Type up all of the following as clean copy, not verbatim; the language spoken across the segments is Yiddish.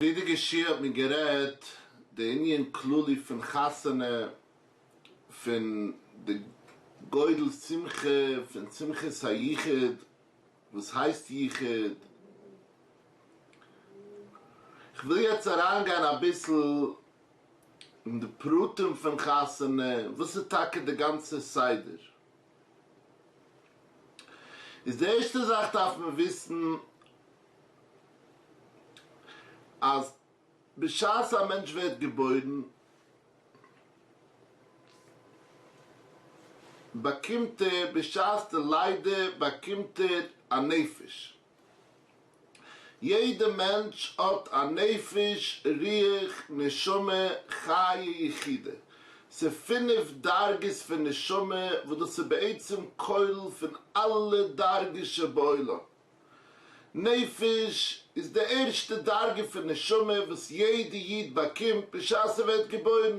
פריערדיגע שיעור האט מען גערעדט די ענין כללי פון חתונה, פון די גודל שמחה, פון שמחת היחוד, וואס הייסט יחוד, כ'וויל יעצט אריינגיין אביסל אין די פרטים פון חתונה, וואס איז טאקע די גאנצע סדר. איז די ערשטע זאך דארף מען וויסן אז בשעת א מענטש ווערט געבוירן באקומט ער בשעת די לידה באקומט ער א נפש, יעדע מענטש האט א נפש, רוח, נשמה, חיה, יחידה. ס'איז פינף דרגות פון נשמה וואס דאס איז בעצם כולל פון אלע דרגות שבעולם. נפש איז די ערשטע דרגה פון נשמה וואס יעדע איד באקומט בשעת ער ווערט געבוירן.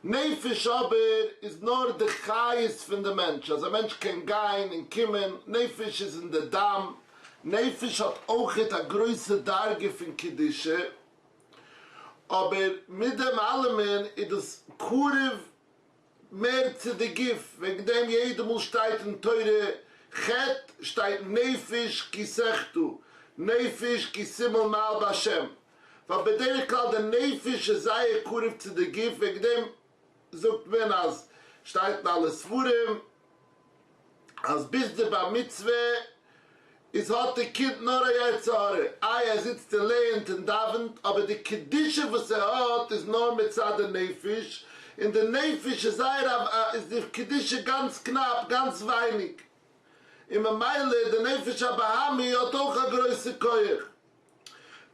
נפש אבער איז נאר די חיות פון די מענטש, אז א מענטש קען גיין און קומען, נפש איז אין די דם, נפש האט אויכעט א גרויסע דרגה פון קדושה, אבער מיט דעם אלעמען איז דאס קרוב מער צו די גוף, וועגן דעם יעדע מאל שטייט אין תורה חטא שטייט נפש כי תחטא, נפש כי תמעול מעל בהשם, ווייל בדרך כלל די נפש איז זייער קרוב צו די גוף, וועגן דעם זאגט מען אז שטייט אין אלע ספרים אז ביז די בר מצוה איז האט די קינד נאר א יצר הרע, איי ער זיצט און לערנט און דאווענט, אבער די קדושה וואס ער האט איז נאר מצד די נפש, און די נפש איז זייער א איז די קדושה גאנץ קנאפ, גאנץ ווייניג, און ממילא די נפש הבהמי האט אויך א גרויסע כח.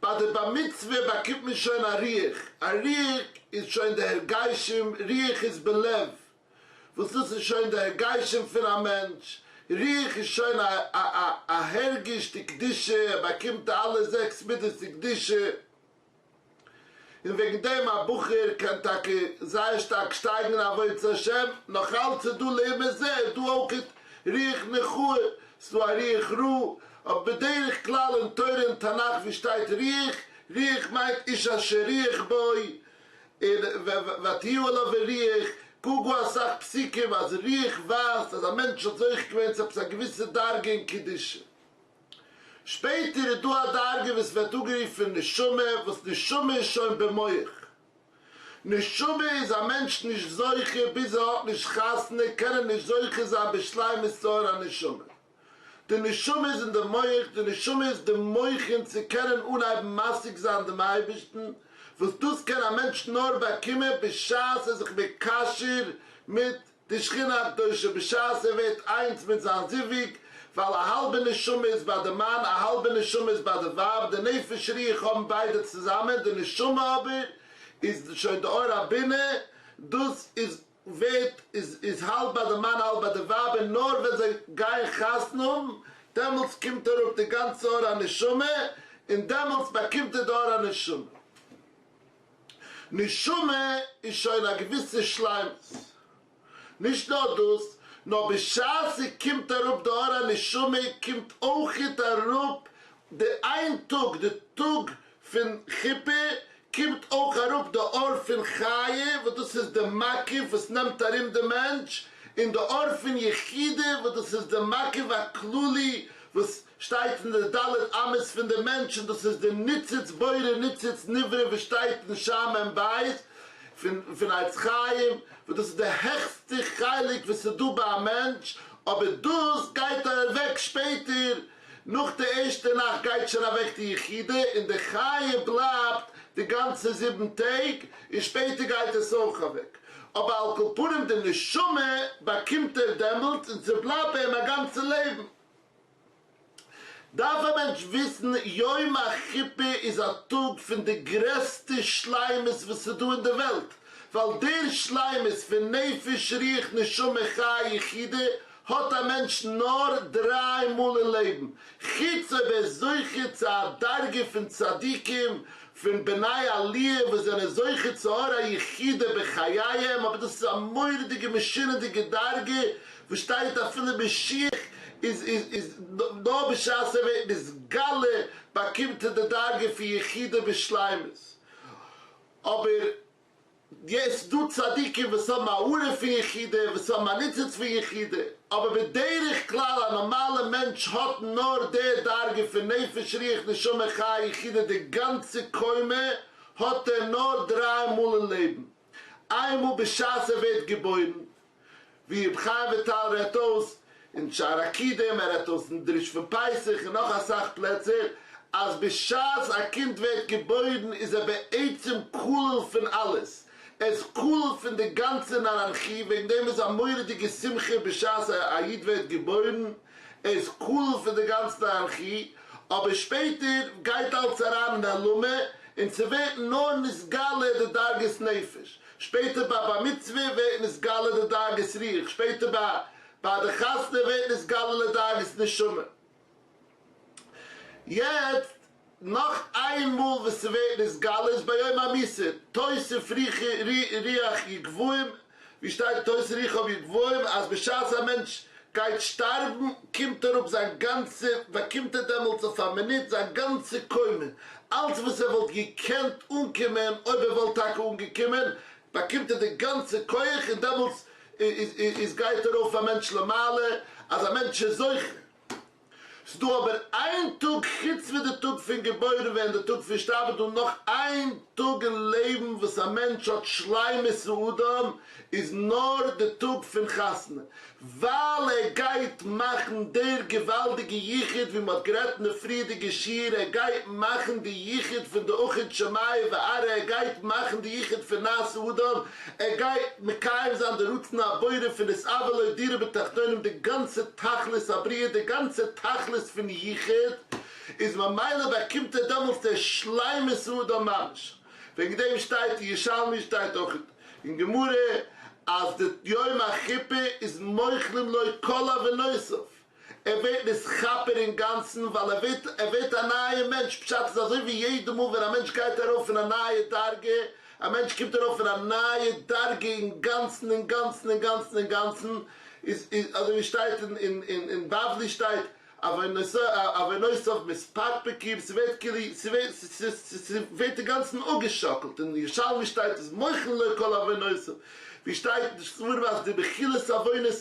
ביי די בר מצוה באקומט מען שוין א רוח, א רוח איז שוין די הרגשים, רוח איז בלב, וואס דאס איז שוין די הרגשים פון א מענטש, רוח איז שוין א א א א הרגש דקדושה, ער באקומט אלע זעקס מידות דקדושה, און וועגן דעם א בחור קען טאקע זייער שטארק שטייגן אין עבודת השם, נאך אלץ איז דא לעומת זה איז דא אויך רוח נכאה, ס'איז דא א רוח רעה, אבער בדרך כלל אין תורה און תנך ווי שטייט רוח, רוח מיינט איש אשר רוח בו, און ותהי עליו הרוח, גאר גאר אסאך פסוקים אז רוח ווייזט אז א מענטש האט זוכה געווען צו עפעס א געוויסע דרגה אין קדושה. שפעטער איז דא א דרגה וואס ווערט אנגערופן נשמה, וואס נשמה איז שוין במח. נשמה איז א מענטש נישט זוכה ביז ער האט נישט חתונה קען ער נישט זוכה זיין בשלימות צו אור הנשמה. די נשמה איז אין די מח, די נשמה איז די מוחין צו קענען אנהייבן משיג זיין דעם אייבערשטן, וואס דאס קען א מענטש נאר באקומען בשעת ער איז זיך מקשר מיט די שכינה הקדושה בשעת ער ווערט איינס מיט זיין זיווג, ווייל א האלבע נשמה איז ביי די מאן א האלבע נשמה איז ביי די ווייב, די נפש רוח האבן ביידע צוזאמען, די נשמה אבער איז שוין די אור הבינה, דאס איז ווערט איז איז האלב ביי די מאן האלב ביי די ווייב און נאר ווען זיי גייען חתונה האבן דעמאלטס קומט אראפ די גאנצע אור הנשמה און דעמאלטס באקומט ער די אור הנשמה. נשמה איז שוין א געוויסע שלימות. נישט נאר דאס, נאר בשעת ס'קומט אראפ די אור הנשמה קומט אויכעט אראפ די איין טאג, די טאג פון חופה, קומט אויך אראפ די אור פון חיה וואס דאס איז די מקיף וואס נעמט ארום די מענטש, און די אור פון יחידה וואס דאס איז די מקיף הכללי וואס שטייט אין די ד' אמות פון די מענטש און דאס איז די ניצוץ בורא ניצוץ נברא וואס שטייט אין שם מ בית פון פון עץ חיים וואס דאס איז די העכסטע חלק וואס איז דא ביי א מענטש אבער דאס גייט אוועק שפעטער נאך די ערשטע נאכט גייט שוין אוועק די יחידה און די חיה בלייבט די גאנצע זיבן טעג און שפעטער גייט עס אויך אוועק אבער על כל פנים די נשמה באקומט ער דעמאלטס און ס'בלייבט ביי אים א גאנצע לעבן. דארף א מענטש וויסן יום החופה איז א טאג פון די גרעסטע שלימות וואס איז דא אין די וועלט, ווייל דער שלימות פון נפש רוח נשמה חיה יחידה האט א מענטש נאר דריי מאל אין לעבן, חוץ אויב ער איז זוכה צו א דרגה פון צדיקים פון בני עליה וואס זענען זוכה צו אור היחידה בחייהם, אבער דאס איז א מורא'דיגע משונה'דיגע דרגה וואס שטייט אפילו משיח. איז איז איז נאר בשעת ער ווערט נתגלה באקומט ער די דרגה פון יחידה בשלימות, אבער יעס דא צדיקים וואס האבן א הארה פון יחידה, וואס האבן א ניצוץ פון יחידה, אבער בדרך כלל א נארמאלע מענטש האט נאר די דרגה פון נפש רוח נשמה חיה יחידה די גאנצע קומה האט ער נאר דריי מאל אין לעבן, איינמאל בשעת ער ווערט געבוירן, ווי רבי חיים וויטאל רעדט אויס אין שער העקידים, ער רעדט אויס אין דרוש פון פסח און נאך אסאך פלעצער, אז בשעת א קינד ווערט געבוירן איז ער בעצם כלול פון אלעס, ער איז כלול פון די גאנצע נרנחי, וועגן דעם איז א מורא'דיגע שמחה בשעת א איד ווערט געבוירן, ער איז כלול פון די גאנצע נרנחי, אבער שפעטער גייט אלץ אריין אין העלמה און ס'ווערט נאר נתגלה די דרגת נפש. שפעטער ביי בר מצוה ווערט נתגלה די דרגת רוח, שפעטער ביי ביי די חתונה ווערט נתגלה די דרגת נשמה. יעצט נאך איין מאל וואס ס'ווערט נתגלה איז ביום המיתה, תוסיף רוח יגבהום, ווי שטייט תוסיף רוחו יגבהום אז בשעת א מענטש גייט שטארבן קומט אראפ זיין גאנצע, באקומט ער דעמאלטס אויף א מינוט זיין גאנצע קומה, אלץ וואס ער וואלט געקענט אנקומען אויב ער וואלט טאקע אנגעקומען, באקומט ער די גאנצע כח און דעמאלטס איז גייט ארויף א מענטש למעלה, אז א מענטש איז זוכה. ס'דא אבער איין טאג חוץ ווי די טאג פון געבוירן ווערן די טאג פון שטארבן דא נאך איין טאג אין לעבן וואס א מענטש האט שלימות האדם איז נאר די טאג פון חתונה ווייל ער גייט מאכן דער געוואלדיגע יחוד ווי מ'האט גערעדט אין די פריערדיגע שיעור ער גייט מאכן די יחוד פון די אחד שמים וארץ ער גייט מאכן די יחוד פון נעשה אדם ער גייט מקיים זיין די רצון הבורא פון נתאוה לו דירה בתחתונים די גאנצע תכלית הבריאה די גאנצע תכלית פון יחוד איז ממילא באקומט ער דעמאלטס די שלימות האדם ממש וועגן דעם שטייט אין ירושלמי שטייט אויך אין גמרא אז די יום החופה איז מוחלים לו כל עוונותיו ער ווערט נתכפר אינגאנצן ווייל ער ווערט ער ווערט א נייע מענטש, פשט איז אזוי ווי יעדע מאל ווען א מענטש גייט ארויף אין א נייע דרגה, א מענטש קומט ארויף אין א נייע דרגה אינגאנצן אינגאנצן אינגאנצן אינגאנצן, איז איז אזוי ווי שטייט אין אין אין אין בבלי שטייט עוונותיו מתפקפקים, ס'ווערט כאילו ס'ווערט ס'ווערט אינגאנצן אפגעשאקלט, אין ירושלמי שטייט איז מוחלין לו כל עוונותיו, ווי שטייט אין די ספרים אז די מחילת עוונות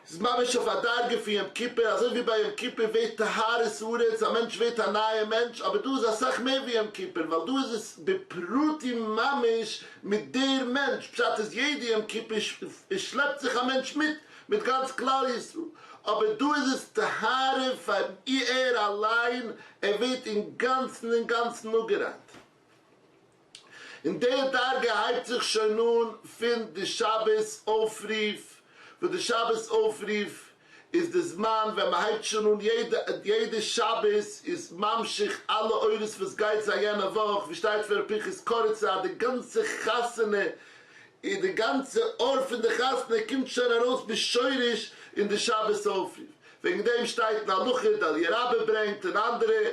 ס'איז ממש אויף א דרגה פון יום כיפור, אזוי ווי ביי יום כיפור ווערט טהרת הארץ, א מענטש ווערט א נייע מענטש, אבער דא איז אסאך מער ווי יום כיפור, ווייל דא איז עס בפרטי ממש מיט דער מענטש, פשט איז יעדע יום כיפור שלעפט זיך א מענטש מיט, מיט גאנץ כלל ישראל, אבער דא איז עס טהרה פאר ער אליין, ער ווערט אינגאנצן אינגאנצן אפגעריינט. און די דרגה הייבט זיך שוין אן פון די שבת אויפרוף, וואס די שבת אויפרוף איז די זמן ווען מען הייבט שוין אן יעדע יעדע שבת איז ממשיך אלע אורות וואס גייט זיין יענע וואך, ווי שטייט פון ר' פנחס קאריצער אז די גאנצע חתונה און די גאנצע אור פון די חתונה קומט שוין ארויס בשורש אין די שבת אויפרוף, וועגן דעם שטייט אין הלכה, די אליה רבה ברענגט און אנדערע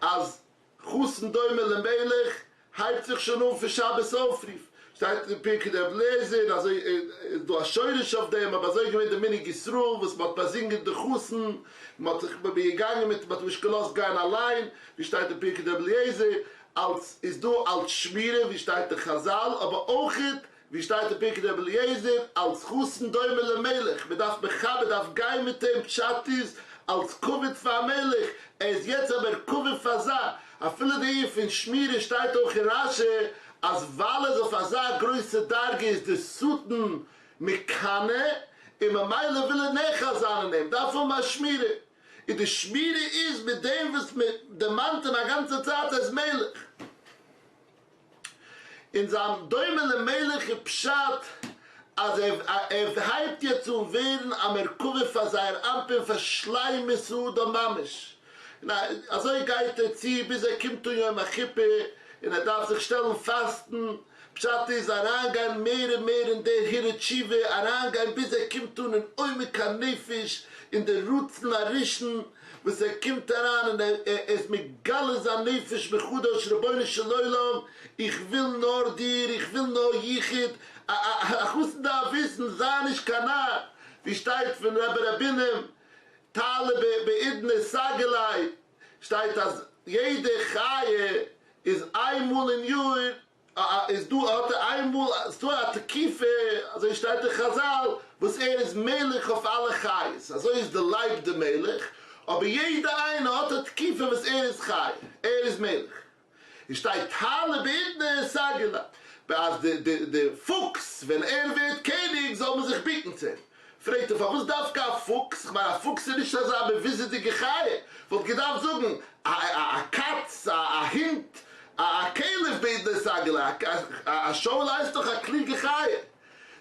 אז חתן דומה למלך הייבט זיך שוין אן פון שבת אויפרוף, שטייט אין פרקי דרבי אליעזר, אזוי איז דא א שורש אויף דעם, אבער אזוי איז געווען די מנהג ישראל וואס מען האט באזינגען די חתן, מען האט זיך מען איז געגאנגען מיט מען האט אים נישט געלאזט גיין אליין, ווי שטייט אין פרקי דרבי אליעזר, אלס איז דא אלס שמירה ווי שטייט אין חזל, אבער אויכעט ווי שטייט אין פרקי דרבי אליעזר, אלס חתן דומה למלך, מען דארף מכבד דארף גיין מיט אים, פשט איז, אלס כבוד פאר א מלך, ער איז יעצט א מרכבה פאר אזא, אפילו די ענין פון שמירה שטייט אויך אין רשי, אז ווייל ער איז אויף אזא גרויסע דרגה איז די שטן מקנא, און ממילא וויל ער נאחז זיין אין אים, דארף האבן א שמירה, און די שמירה איז מיט דעם וואס מען דערמאנט אים א גאנצע צייט ער איז מלך. און זיין דומה למלך איז פשט אז ער הייבט יעצט אן ווערן א מרכבה פאר זייער אנפין פאר שלימות האדם ממש, און אזוי גייט ער צו ביז ער קומט אן יום החופה און ער דארף זיך שטעלן פאסטן, פשט איז אריינגיין מער און מער אין דער הרהור תשובה, אריינגיין ביז ער קומט אן אין עומק הנפש, אין די רצון הראשון, וואס ער קומט אריין און ער איז מגלה זיין נפש מחדש, רבונו של עולם איך וויל נאר דיר, איך וויל נאר יחוד, א חתן דארף וויסן, זיי נישט קיין נאר, ווי שטייט פון רבי ר' בונם. טלא בעידנא סגי ליה, שטייט אז יעדע חיה איז איין מאל אין יאר איז דא האט ער איין מאל ס'דא א תקופה אזוי שטייט אין חזל וואס ער איז מלך אויף אלע חיות אזוי איז די לייב די מלך אבער יעדע איינע האט א תקופה וואס ער איז חי ער איז מלך און שטייט טלא בעידנא סגי ליה אז די די די פוקס ווען ער ווערט קעניג זאל מען זיך ביקן צו אים. פרעגט ער פארוואס דווקא א פוקס, כ'מיין א פוקס איז נישט אזא מבוזה'דיגע חיה, וואלט געדארפט זאגן א א קאץ, א א הונט, א א כלב בעידנא סגי ליה, א שור הייסט דאך א קלוגע חיה.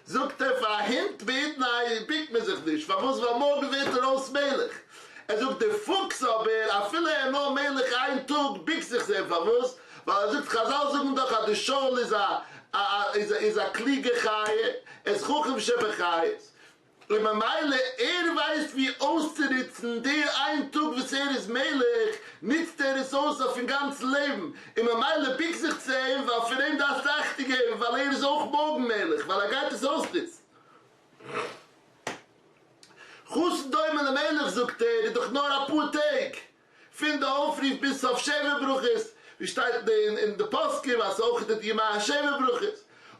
זאגט ער פאר א הונט בעידנא ביקט מען זיך נישט, פארוואס ווייל מארגן ווערט ער אויס מלך. ער זאגט די פוקס אבער אפילו ער נאר מלך איין טאג ביקט זיך זען פארוואס ווייל ער זאגט חזל זאגן דאך אז די שור איז א איז איז א קלוגע חיה, איז חכם שבחיות, און ממילא ער ווייסט ווי אויסצונוצן די איין טאג וואס ער איז מלך, נוצט ער עס אויס אויפן גאנצן לעבן, און ממילא בוק זיך צו אים, ווייל פון אים דארפסטו אכטונג געבן, ווייל ער איז אויך מארגן מלך, ווייל ער גייט עס אויסנוצן. חתן דומה למלך זאגט ער, איז דאך נאר אפאר טעג, פון די אויפרוף ביז סוף שבע ברכות, ווי שטייט אין די פוסקים אז ס'אויך די ימי השבע ברכות,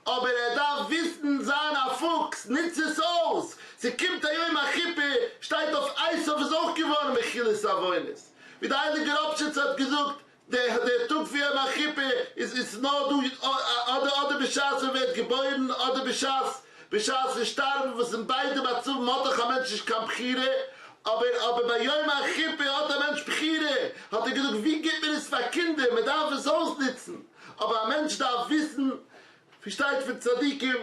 אבער ער דארף וויסן זיין א פוקס, נוץ עס אויס, ס'קומט א יום החופה, שטייט אויף עשיו איז אויך געווארן מחילת עוונות, ווי די הייליגע ראפשיצער האט געזאגט, דער דער טאג פון יום החופה איז איז נאר דא אדער אדער בשעת מען ווערט געבוירן אדער בשעת בשעת'ן שטארבן וואס אין ביידע מצבים האט דאך א מענטש נישט קיין בחירה, אבער אבער ביי יום החופה האט א מענטש בחירה, האט ער געזאגט ווי גיבט מען עס פאר קינדער, מען דארף עס אויסנוצן, אבער א מענטש דארף וויסן ווי שטייט פון צדיקים,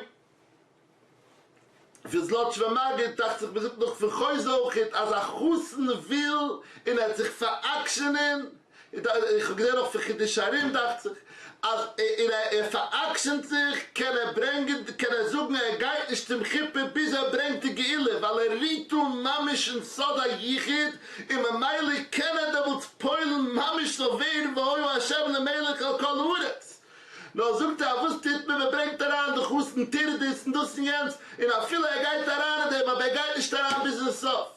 פון זלאטשובער מגיד דאכט זיך מ'זאגט נאך פון חוזה אויכעט אז א חתן וויל און ער האט זיך פאר'עקשנ'ען, איך האב געזען אויך פון חידושי הרי"ם דאכט זיך, אז און ער פאר'עקשנ'ט זיך קען ער ברענגען קען ער זאגן ער גייט נישט צום חופה ביז ער ברענגט די גאולה ווייל ער רירט אן ממש אין סוד היחוד און ממילא קען ער דעמאלטס פועל'ן ממש זאל ווערן והיה ה' למלך על כל הארץ. נאר זאגט ער וואס טוט מען מען ברענגט אריין די חתן טרדות און דאס און יענץ און אפילו ער גייט אריין אין דעם אבער ער גייט נישט אריין ביזן סוף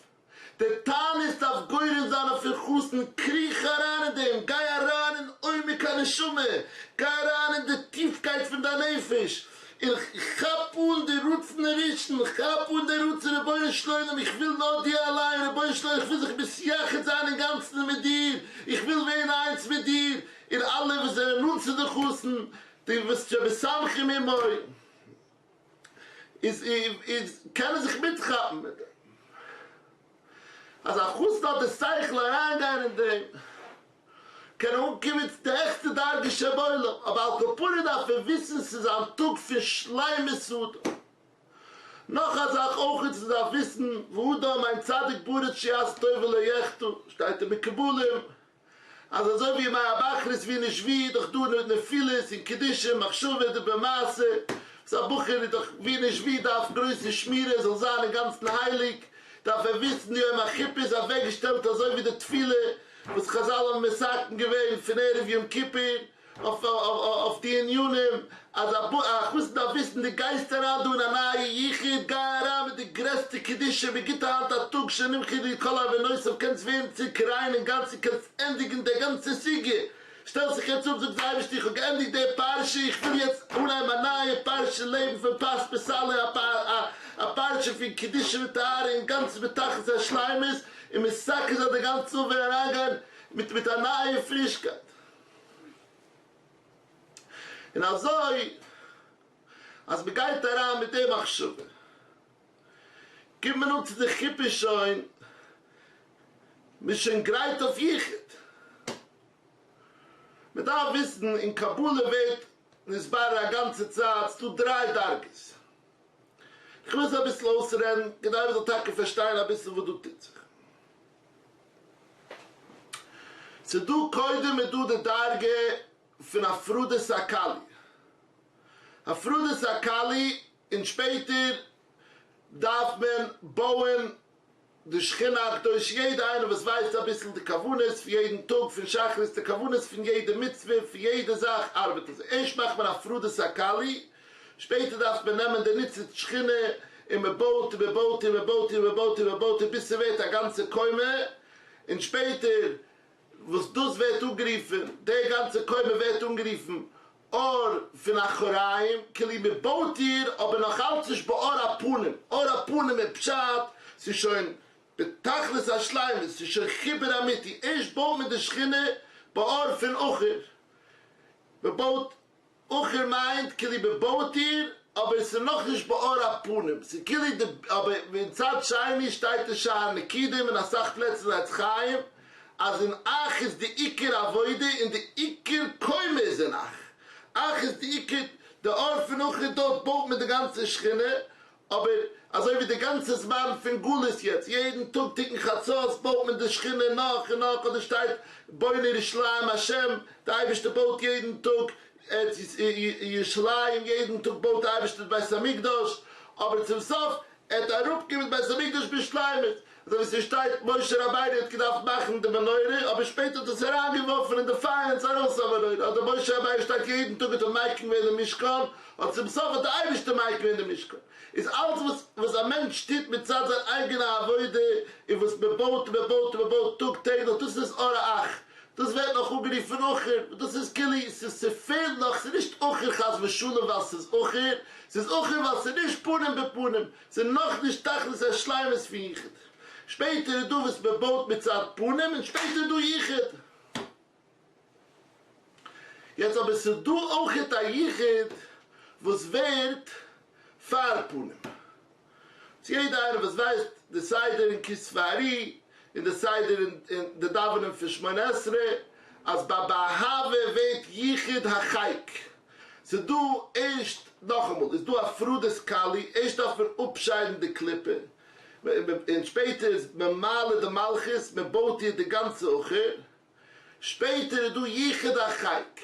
די תענית דארף גורם זיין אויפן חתן קריך אריין אין דעם גיי אריין אין עומק הנשמה גיי אריין אין די טיפקייט פון דיין נפש און כאפ אן די רצון הראשון כאפ אן די רצון רבונו של עולם איך וויל נאר דיר אליין רבונו של עולם איך וויל זיך מתייחד זיין אינגאנצן מיט דיר איך וויל ווערן איינס מיט דיר און אלע וואס זענען נאנט צו די חתן, די וואס שמשמחים עמו, איז איז קענען זיך מיטכאפן מיט דעם. אז א חתן האט די שכל אריינגיין אין דעם, קען ער אנקומען צו די העכסטע דרגה שבעולם, אבער על כל פנים דארף ער וויסן ס'איז איין טאג פון שלימות האדם. נאך א זאך אויך איז מ'דארף וויסן, והאדם אין צדיק בארץ שיעשה טוב ולא יחטא, שטייט אין מקובלים, אז אזוי ווי ימי הבחרות ווי נישט ווי איז דאך דא נפילות אין קדושה מחשבה דיבור מעשה, וואס א בחור איז דאך ווי נישט ווי דארף גרויסע שמירה זאל זיין אינגאנצן הייליג, דארף ער וויסן די יום החופה איז אוועקגעשטעלט אזוי ווי די תפילה וואס חזל האבן מתקן געווען פון ערב יום כיפור, אויף די ענינים אז א חתן דארף וויסן דו גייסט אריין דא אין א נייע יחוד גיי אריין מיט די גרעסטע קדושה מען גיבט היינט א טאג שנמחו לי כל עוונותיו קענסט ווערן צוריק ריין אינגאנצן קענסט ענדיגן די גאנצע סוגיא שטעלסט זיך יעצט אפ זאגסט די אייבערשטער איך האב געענדיגט די פרשה איך וויל יעצט אנהייבן א נייע פרשה לעבן פון פת בסלו א פרשה פון קדושה וטהרה אינגאנצן בתכלית השלימות און מסכם זיין די גאנצע עבר אריינגיין מיט א נייע פרישקייט. און אזוי אז מען גייט אריין מיט די מחשבה קומט מען אן צו די חופה שוין, מען איז שוין גרייט אויף יחוד. מען דארף וויסן אין קבלה ווערט נתברר א גאנצע צייט ס'דא דריי דרגות, איך וויל עס אביסל אויסרעדן כדי מען זאל טאקע פארשטיין אביסל וואס דא טוט זיך. ס'דא קודם איז דא די דרגה פון הפרדת הכלי, הפרדת הכלי און שפעטער דארף מען בויען די שכינה הקדושה, יעדע איינער וואס ווייסט אביסל די כוונות פון יעדן טאג פון שחרית, די כוונות פון יעדע מצוה, פון יעדע זאך ארבעט אזוי, ערשט מאכט מען הפרדת הכלי, שפעטער דארף מען נעמען די ניצוץ שכינה. און מען בויט און מען בויט און מען בויט און מען בויט און מען בויט און ביז ס'ווערט א גאנצע קומה, און שפעטער וואס דאס ווערט אנגערופן, די גאנצע קומה ווערט אנגערופן אור פון אחוריים, כאילו מען בויט איר אבער נאך אלץ נישט באור הפנים, אור הפנים איז פשט ס'איז שוין בתכלית השלימות, ס'איז שוין חיבור אמיתי, ערשט בויט מען די שכינה באור פון אחור, מען בויט אחור מיינט כאילו מען בויט איר אבער עס איז נאכנישט באור הפנים, ס'איז כאילו די אבער מצד שני שטייט אין שער הנקודים און אסאך פלעצער אין עץ חיים אז אין אחור איז די עיקר עבודה און די עיקר קומה איז אין אחור, אחור איז די עיקר די אור פון אחור דארט בויט מען די גאנצע שכינה אבער אזוי ווי די גאנצע זמן פון גלות יעצט, יעדן טאג תיקון חצות בויט מען די שכינה נאך און נאך, אדער שטייט בונה ירושלים השם, די אייבערשטער בויט יעדן טאג ירושלים, יעדן טאג בויט די אייבערשטער בית המקדש, אבער צום סוף עט אראפקומען בית המקדש בשלימות, אזוי ווי ס'שטייט משה רבינו האט געדארפט מאכן די מנורה אבער שפעטער האט עס אריינגעווארפן אין די פייער און ס'איז ארויס א מנורה, אדער משה רבינו שטייט יעדן טאג האט ער מקים געווען די משכן, אט צום סוף האט די אייבערשטער מקים געווען די משכן, איז אלץ וואס וואס א מענטש טוט מצד זיין אייגענע עבודה און וואס מען בויט און מען בויט און מען בויט טאג טעגליך דאס איז אור האח, דאס ווערט נאך אנגערופן אחור, דאס איז כאילו ס'איז ס'פעלט נאך, ס'איז נישט אחור חס ושלום ווייל ס'איז אחור, ס'איז אחור ווייל ס'איז נישט פנים בפנים, ס'איז נאכנישט תכלית השלימות פון יחוד. שפעטער איז דא וואס מ'בויט מצד פנים און שפעטער איז דא יחוד. יעצט אבער ס'איז דא אויכעט א יחוד וואס ווערט פאר פנים. צו יעדער איינער וואס ווייסט די סדר אין כתבי ארי און די סדר אין די דאווענען פון שמונה עשרה אז ביי באהבה ווערט יחוד החק. ס'איז דא ערשט, נאכאמאל, איז דא הפרדת קלי, ערשט דארף מען אפשיידן די קליפה, און שפעטער איז מען מעלה די מלכות, מען בויט איר די גאנצע אחור, שפעטער איז דא יחוד החק,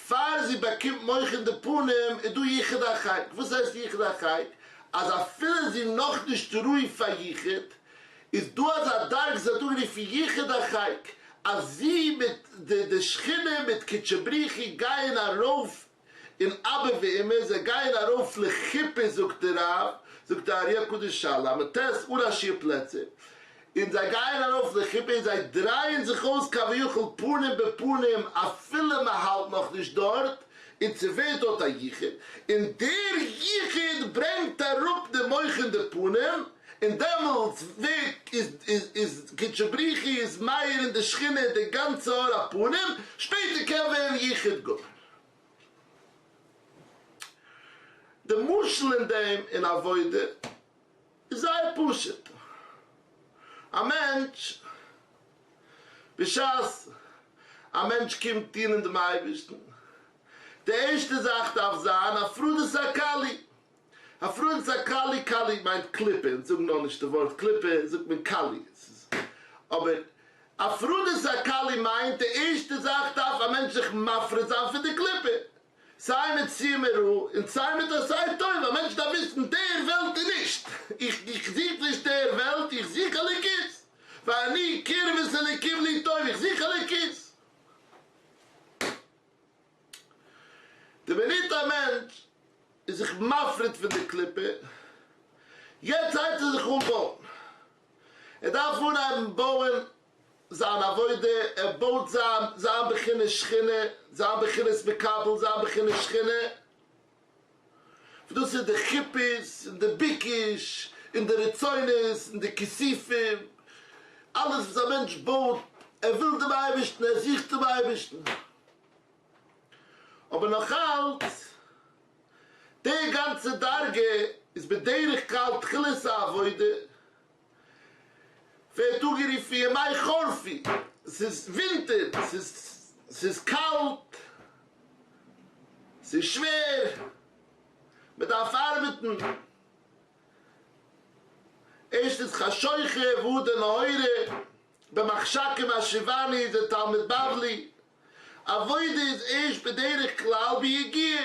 פאר זי באקומט מוחין דפנים איז דא יחוד החק, וואס הייסט יחוד החק? אז אפילו זי נאכנישט ראוי פאר יחוד, איז דא אזא דרגה זי האט אנגערופן יחוד החק, אז זי מיט די שכינה מיט קודשא בריך הוא גייען ארויף אין אבא ואמא, זיי גייען ארויף לחופה זאגט די רב, זאגט די ארי הקדוש ש לט אן א שיעור פלעצער, און זיי גייען ארויף לחופה און זיי דרייען זיך אויס כביכול פנים בפנים אפילו מען האלט נאכנישט דארט, און ס'ווערט דארט א יחוד, און דער יחוד ברענגט אראפ די מוחין דפנים, און דעמאלטס ווערט איז איז איז קודשא בריך הוא איז מאיר אין די שכינה די גאנצע אור הפנים, שפעטער קען ווערן יחוד גמור. די משל אין דעם אין עבודה איז זייער פשוט, א מענטש בשעת א מענטש קומט דינען דעם אייבערשטן, די ערשטע זאך דארף זיין הפרדת הקלי, הפרדת הקלי, קלי מיינט קליפה, אונז זאגן נאר נישט די ווארט קליפה, זאגט מען קלי, אבער הפרדת הקלי מיינט די ערשטע זאך דארף א מענטש זיך מפריד זיין פון די קליפה, סיי מיט סור מרע און סיי מיט עשה טוב, א מענטש דארף וויסן דער וועלט איז נישט, איך איך זוך נישט דער וועלט, איך זוך אלוקות, ואני קרבת אלוקים לי טוב, איך זוך אלוקות. די מינוט א מענטש איז זיך מפריד פון די קליפה, יעצט הייבט ער זיך אן בויען, ער דארף אנהייבן בויען זיין עבודה, ער בויט זיין זיין בחינת שכינה, זיין בחינת מקבל, זיין בחינת שכינה, דאס איז די חיפוש און די ביקוש און די רצונות און די כיסופים, אלעס וואס א מענטש בויט, ער וויל דעם אייבערשטן, ער זוכט דעם אייבערשטן. אבער נאכאלץ, די גאנצע דרגה איז בדרך כלל תחילת העבודה, ווערט אנגערופן ימי חורפי, ס'איז ווינטער, ס'איז קאלט, ס'איז שווער, מ'דארף ארבעטן, ערשט איז חשוכא והדר נהורא, במחשכים השיבני זה תלמוד בבלי, עבודה איז ערשט בדרך כלל ביגיעה.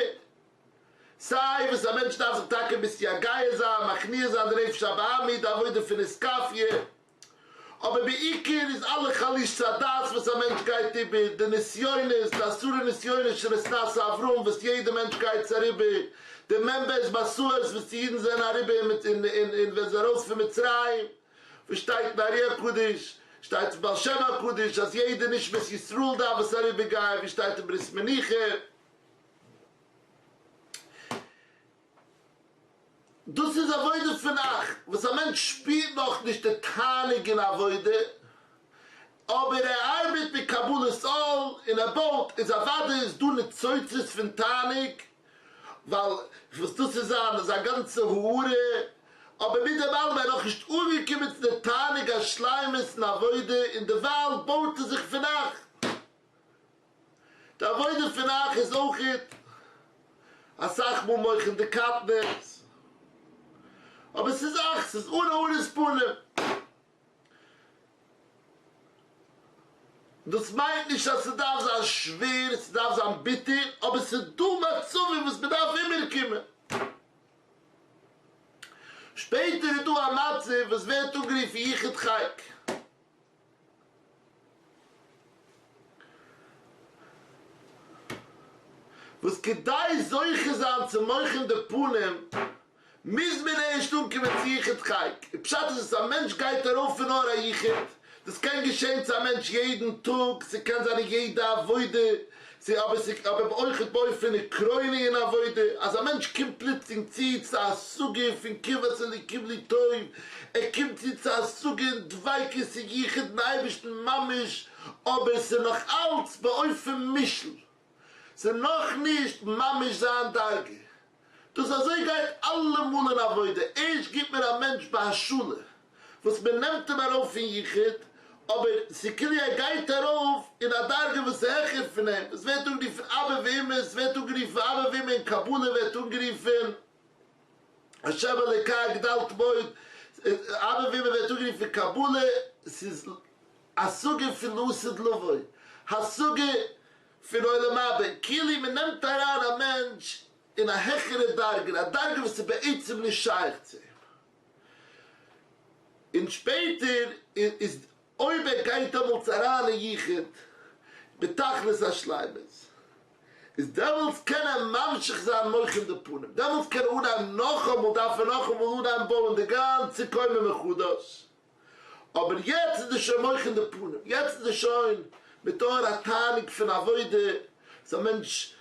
סיי וואס א מענטש דארף זיך טאקע מתייגע זיין, מכניע זיין די נפש הבהמית, די עבודה פון אתכפיא. אבער בעיקר איז אלע חלישות הדעת וואס א מענטש גייט איבער, די נסיונות, די עשרה נסיונות שנתנסה אברהם וואס יעדע מענטש גייט אריבער, די מ"ב מסעות וואס די אידן זענען אריבער אין אין ווען זיי ארויס פון מצרים, וואס שטייט אין ארי הקדוש, שטייט אין בעל שם הקדוש אז יעדע נשמת ישראל דארף עס אריבער גיין, ווי שטייט אין ברית מנוחה. דאס איז עבודה פון אך, וואס א מענטש שפירט נאכנישט די תענוג אין עבודה, אבער ער ארבעט מיט קבלת עול און ער בויט, איז אוודאי איז דא ניצוצות פון תענוג, ווייל וואס דאס איז זיין זיין גאנצע הארה, אבער מיט דעם אלעם ער איז נאכנישט אנגעקומען צו די תענוג השלימות אין עבודה, און דערווייל בויט ער זיך פון אך. די עבודה פון אך איז אויכעט אסאך מאל מוחין דקטנות, אבער ס'איז אך, ס'איז אן הארת פנים. דאס מיינט נישט אז ס'דארף זיין שווער, ס'דארף זיין ביטער, אבער ס'איז דא מצבים וואס מ'דארף איבערקומען. שפעטער איז דא א מצב וואס ווערט אנגערופן יחוד חק. וואס כדי זוכה זיין צו מוחין דפנים מוז מען ערשט אנקומען צו יחוד חק, און פשט איז אז א מענטש גייט ארויף פון אור היחוד, דאס קען געשען צו א מענטש יעדן טאג, ס'קען זיין אין יעדע עבודה, אבער אבער אויכעט באופן עקרוני אין עבודה, אז א מענטש קומט פלוצלינג צו צו א השגה פון קרבת אלוקים לי טוב, ער קומט צו צו א השגה אין דביקות אין יחוד אין אייבערשטן ממש, אבער ס'איז נאך אלץ באופן מושאל, ס'איז נאכנישט ממש זיין דרגה. דאס אזוי גייט אלעמאל אין עבודה, ערשט גיבט מען א מענטש בהשאלה, וואס מען נעמט אים ארויף פון יחוד, אבער ס'כאילו ער גייט ארויף אין א דרגה וואס איז העכער פון אים, עס ווערט אנגערופן אבא ואמא, עס ווערט אנגערופן אבא ואמא אין קבלה ווערט אנגערופן השם אלוקי הגדלת מאוד, אבא ואמא ווערט אנגערופן קבלה, ס'איז השגה פון לעתיד לבוא, השגה פון עולם הבא, כאילו מען נעמט אריין א מענטש אין א העכערע דרגה, אין א דרגה וואס איז בעצם נישט שייך צו אים, און שפעטער איז אויב ער גייט דעמאלטס אריין אין יחוד בתכלית השלימות, איז דעמאלטס קען ער ממשיך זיין מוחין דפנים, דעמאלטס קען ער אנהייבן נאכאמאל, דארף ער נאכאמאל אנהייבן בויען די גאנצע קומה מחדש. אבער יעצט איז עס שוין מוחין דפנים, יעצט איז עס שוין מיט אור התענוג פון עבודה, אז א מענטש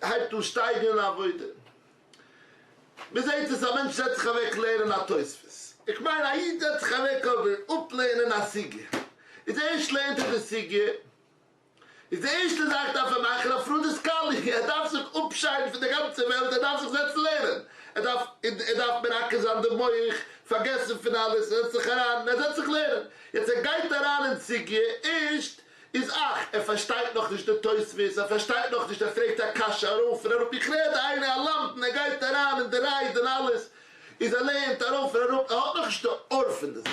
הייבט אן שטייגן אין עבודה, מען זעט עס, א מענטש זעצט זיך אוועק לערנען א תוספות, איך מיין א איד זעצט זיך אוועק אבער אפלערנען א סוגיא, איז ערשט לערנט ער די סוגיא, איז די ערשטע זאך דארף ער מאכן הפרדת כלי, ער דארף זיך אפשיידן פון די גאנצע וועלט, ער דארף זיך זעצן לערנען, ער דארף ער דארף מרכז זיין די מח, פארגעסן פון אלעס, ער זעצט זיך אריין און ער זעצט זיך לערנען, יעצט ער גייט אריין אין סוגיא, ערשט איז אך, ער פארשטייט נאכנישט די תוספות, ער פארשטייט נאכנישט, ער פרעגט א קשיא ארויף און אראפ, איך רעד איינער א למדן, ער גייט אריין אין די רייד און אלעס, איז ער לערנט ארויף און אראפ, ער האט נאכנישט די אור פון די זאך.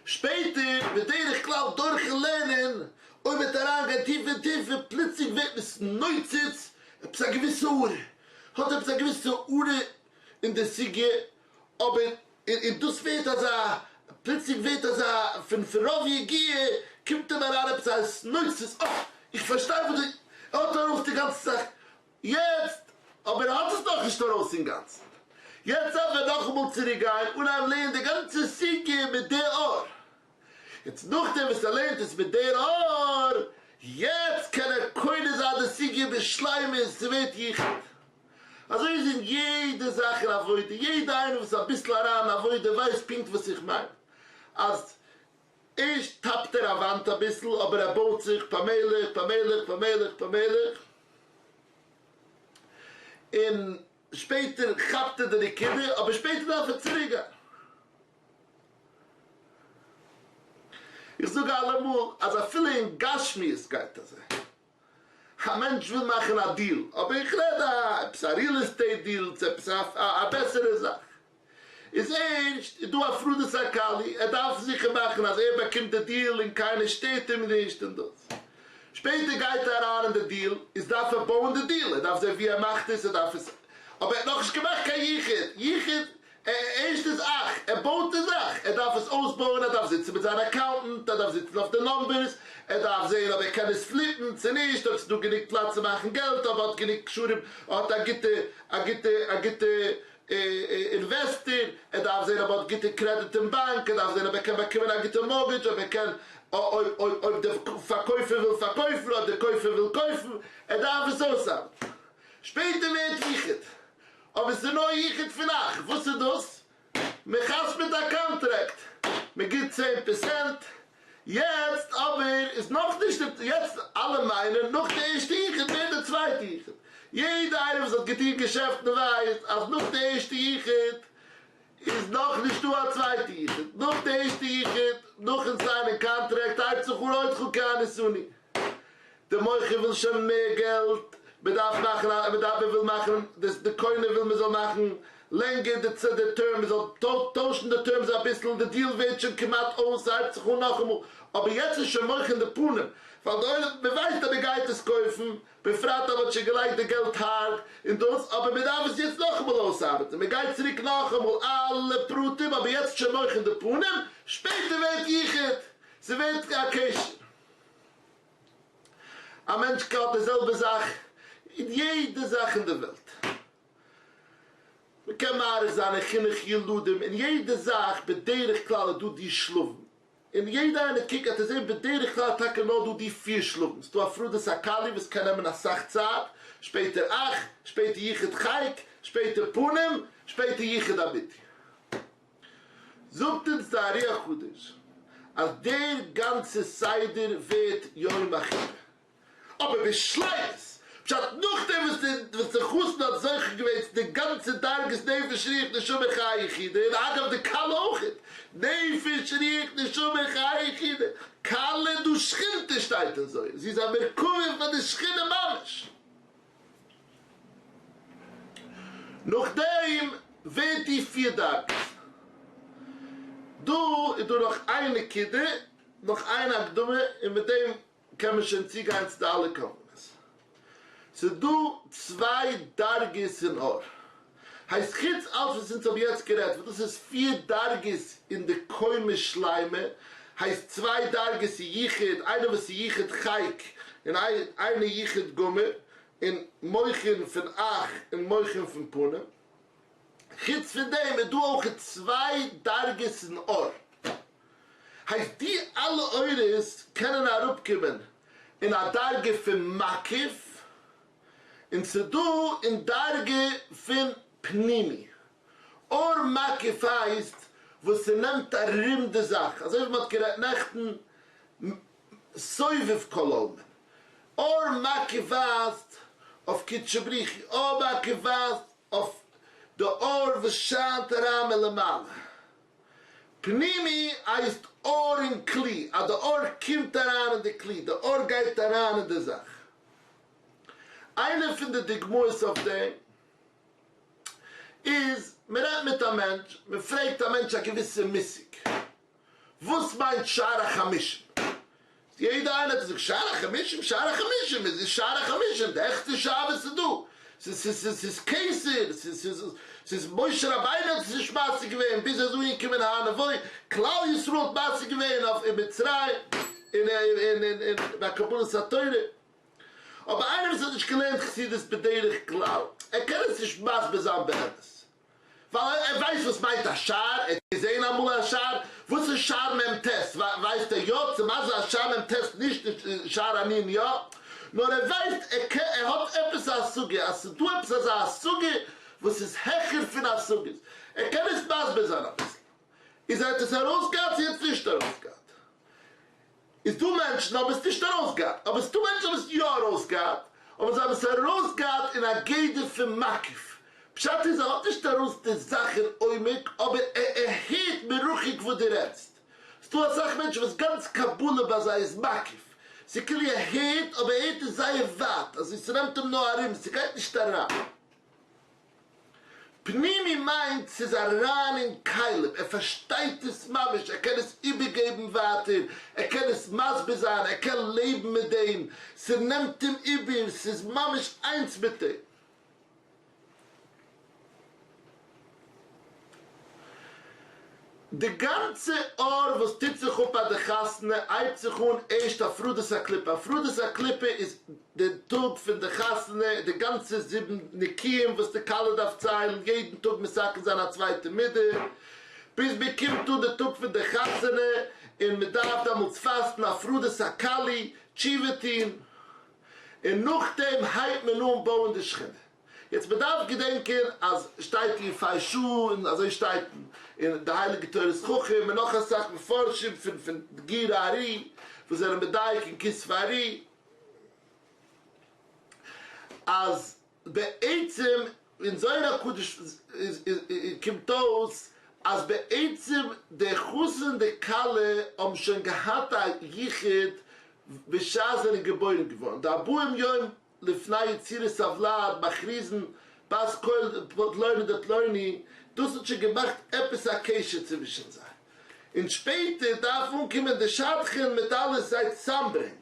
שפעטער, בדרך כלל דורכן לערנען, אויב וועט אריינגיין טיפער און טיפער, פלוצלינג ווערט נתנוצץ עפעס א געוויסע הארה, האט עפעס א געוויסע הארה אין די סוגיא, אבער און דאס ווערט אזא, פלוצלינג ווערט אזא, פון פון רוב יגיעה קומט אים אריין עפעס א התנוצצות, אה, איך פארשטיי וואס די, ער האט ארויס די גאנצע זאך, יעצט, אבער ער האט עס נאכנישט ארויס אינגאנצן. יעצט דארף ער נאכאמאל צוריק גיין אנהייבן לערנען די גאנצע סוגיא מיט די אור. יעצט נאכדעם וואס ער לערנט עס מיט דער אור, יעצט קען ער קונה זיין די סוגיא בשלימות, ס'ווערט יחוד. אזוי איז אין יעדע זאך אין עבודה, יעדע איינער וואס איז אביסל אריין אין עבודה ווייסט פונקט וואס איך מיין, אז ערשט טאפט ער א וואנט אביסל אבער ער בויט זיך פאמעליך פאמעליך פאמעליך פאמעליך און שפעטער כאפט ער די נקודה אבער שפעטער דארף ער צוריק גיין. איך זאג אלעמאל אז אפילו אין גשמיות גייט אזוי. א מענטש וויל מאכן א דיעל, אבער איך רעד א עפעס א ריעל עסטעיט דיעל צו עפעס א בעסערע זאך, איז ערשט איז דא הפרדת הכלי, ער דארף זיכער מאכן אז ער באקומט די דיעל און קיינער שטערט אים נישט און דאס. שפעטער גייט ער אריין אין די דיעל, איז דארף ער בויען די דיעל, ער דארף זען ווי ער מאכט עס, ער דארף עס, אבער ער האט נאכנישט געמאכט קיין יחוד, יחוד. ערשט איז אך, ער בויט די זאך, ער דארף עס אויסבויען, ער דארף זיצן מיט זיין אקאונטענט, ער דארף זיצן אויף די נאמבערס, ער דארף זעהן אויב ער קען עס פליפן צו נישט, אויב ס'איז דא גענוג פלאץ צו מאכן געלט, אויב ער האט גענוג קשרים, ער האט א גוטע א גוטע א גוטע אינוועסטער, ער דארף זעהן אויב ער האט גוטע קרעדיט אין באנק, ער דארף זעהן אויב ער קען באקומען א גוטע מארגעדזש, אויב ער קען אויב אויב דער פארקויפער וויל פארקויפן, אויב דער קויפער וויל קויפן, ער דארף עס אויסארבעטן. שפעטער ווערט יחוד. אבער ס'איז נאר יחוד פון אך. וואס איז דאס? מען חתמ'עט א קאנטראקט, מען גיבט צען פערסענט, יעצט אבער איז נאכנישט די, יעצט אלע מיינען נאך די ערשטע יחוד ווערט די צווייטע יחוד, יעדע איינער וואס האט געטון געשעפטן ווייסט אז נאך די ערשטע יחוד איז נאכנישט דא א צווייטע יחוד, נאך די ערשטע יחוד, נאכן סיינען קאנטראקט הייבט זיך אן עוד חוקי הנישואין. די מוכר וויל שוין מער געלט, מען דארף מאכן א, מען דארף, מען וויל מאכן, די די קונה וויל מען זאל מאכן לענגער די צ די טערם, מען זאל טוישן די טערמס אביסל, די דיעל ווערט שוין כמעט אויס, ס'הייבט זיך אן נאכאמאל, אבער יעצט איז שוין מוחין די פנים, ווייל די עולם, מען ווייסט אז מען גייט עס קויפן, בפרט אז מען האט שוין געלייגט די געלט הארט און דאס, אבער מען דארף עס יעצט נאכאמאל אויסארבעטן, מען גייט צוריק נאכאמאל אלע פרטים, אבער יעצט איז שוין מוחין די פנים, שפעטער ווערט יחוד, ס'ווערט א קשר. א מענטש האט די זעלבע זאך אין יעדע זאך אין די וועלט. מען קען מאריך זיין אין חינוך ילדים, אין יעדע זאך בדרך כלל איז דא די שלבים, און יעדע איינער קוקט וועט ער זען בדרך כלל איז טאקע נאר דא די פיר שלבים, ס'איז דא הפרדת הכלי וואס קען נעמען אסאך צייט, שפעטער אח, שפעטער יחוד חיק, שפעטער פנים, שפעטער יחוד אמיתי. זאגט אונז די ארי הקדוש אז דער גאנצער סדר ווערט יום החופה, אבער בשלימות, פשט נאכדעם וואס די וואס די חתן האט זוכה געווען צו די גאנצע דרגות נפש רוח נשמה חיה יחידה, און אגב די כלה אויכעט, נפש רוח נשמה חיה יחידה, כלה דא שכינתא שטייט אין זוהר, זי איז א מרכבה פאר די שכינה ממש. נאכדעם ווערט די פיר דרגות. דא איז דא נאך איין נקודה, נאך איין הקדמה, און מיט דעם קען מען שוין צוגיין צו די אלע כוונות. ס'איז דא צוויי דרגות אין אור. הייסט חוץ אלץ וואס אונז האבן יעצט גערעדט, וואס דאס איז פיר דרגות אין די קומה שלימה, הייסט צוויי דרגות אין יחוד, איינער וואס איז יחוד חיק און איינער יחוד גמור, און מוחין פון אח און מוחין פון פנים. חוץ פון דעם איז דא אויך צוויי דרגות אין אור. הייסט די אלע אורות קענען אראפקומען אין א דרגה פון מקיף, און ס'דא אין דרגה פון פנימי. אור מקיף הייסט וואס ס'נעמט ארום די זאך, אזוי ווי מ'האט גערעדט נעכטן, סובב כל עלמין. אור מקיף ווייזט אויף קודשא בריך הוא, אור מקיף ווייזט אויף די אור וואס שיינט אריין מלמעלה. פנימי הייסט אור אין כלי, אז די אור קומט אריין אין די כלי, די אור גייט אריין אין די זאך. איינע פון די דוגמאות אויף דעם איז, מען רעדט מיט א מענטש, מען פרעגט א מענטש א געוויסע מושג, וואס מיינט שער החמישים? יעדע איינער האט געזאגט שער החמישים, שער החמישים איז שער החמישים, די העכסטע שער וואס איז דא, ס'איז כתר, ס'איז משה רבינו האט עס נישט משיג געווען ביז ער איז אנגעקומען הר נבו, כלל ישראל האט משיג געווען אויף אין מצרים און ביי קבלת התורה. אבער איינער וואס האט נישט געלערנט חסידות בדרך כלל, ער קען עס נישט מסביר זיין באמת, ווייל ער ווייסט וואס מיינט א שער, ער האט געזען אמאל א שער, וואס איז שער מ ט, ווייסט ער יא, צו מה זה א שער מ ט נישט שער הנ יא, נאר ער ווייסט, ער קען, ער האט עפעס א השגה, אז ס'איז דא עפעס אזא השגה וואס איז העכער פון השגות, ער קען עס מסביר זיין אביסל, איז ער האט עס ארויסגעהאט צו ער האט עס נישט ארויסגעהאט. איז דא מענטשן האבן עס נישט ארויסגעהאט, אבער ס'דא מענטשן האבן עס יא ארויסגעהאט, אבער זיי האבן עס ארויסגעהאט אין א גדר פון מקיף, פשט איז ער האט נישט ארויס די זאך אין עומק, אבער ער ער הערט מרחוק וואס דו רעדסט, ס'דא אסאך מענטשן וואס גאנץ קבלה ביי זיי איז מקיף, ס'כאילו ער הערט אבער ער הערט עס זייער ווייט, אזוי ס'נעמט אים נאר ארום, ס'גייט נישט אריין. פנימי מיינט ס'איז אריין אין כלים, ער פארשטייט עס ממש, ער קען עס איבערגעבן ווייטער, ער קען עס מסביר זיין, ער קען לעבן מיט דעם, ס'נעמט אים איבער, ס'איז ממש איינס מיט אים. די גאנצע אור וואס טוט זיך אפ ביי די חתונה הייבט זיך אן ערשט הפרדת הקליפה, הפרדת הקליפה איז די טאג פון די חתונה, די גאנצע זיבן נקיים וואס די כלה דארף ציילן, יעדן טאג מתקן זיין א צווייטע מידה, ביז מען קומט אן די טאג פון די חתונה און מען דארף דעמאלטס פאסטן הפרדת הכלי, תשובה טון, און נאכדעם הייבט מען אן בויען די שכינה. יעצט מען דארף געדענקען אז שטייט אין יפה שעה און אזוי שטייט אין די הייליגע תורת חכם און נאך אסאך מפרשים פון פון גור הארי וואס זענען מדייק אין כתבי ארי אז בעצם אין זוהר הקדוש קומט אויס אז בעצם די חתן און די כלה האבן שוין געהאט א יחוד בשעת זיי זענען געבוירן געווארן, די ארבעים יום לפני יצירת הוולד מכריזין בת קול פלוני דפלוני, דאס האט שוין געמאכט עפעס א קשר צווישן זיי, און שפעטער דארף אנקומען די שדכן מיט אלעס זיי צוזאמברענגען,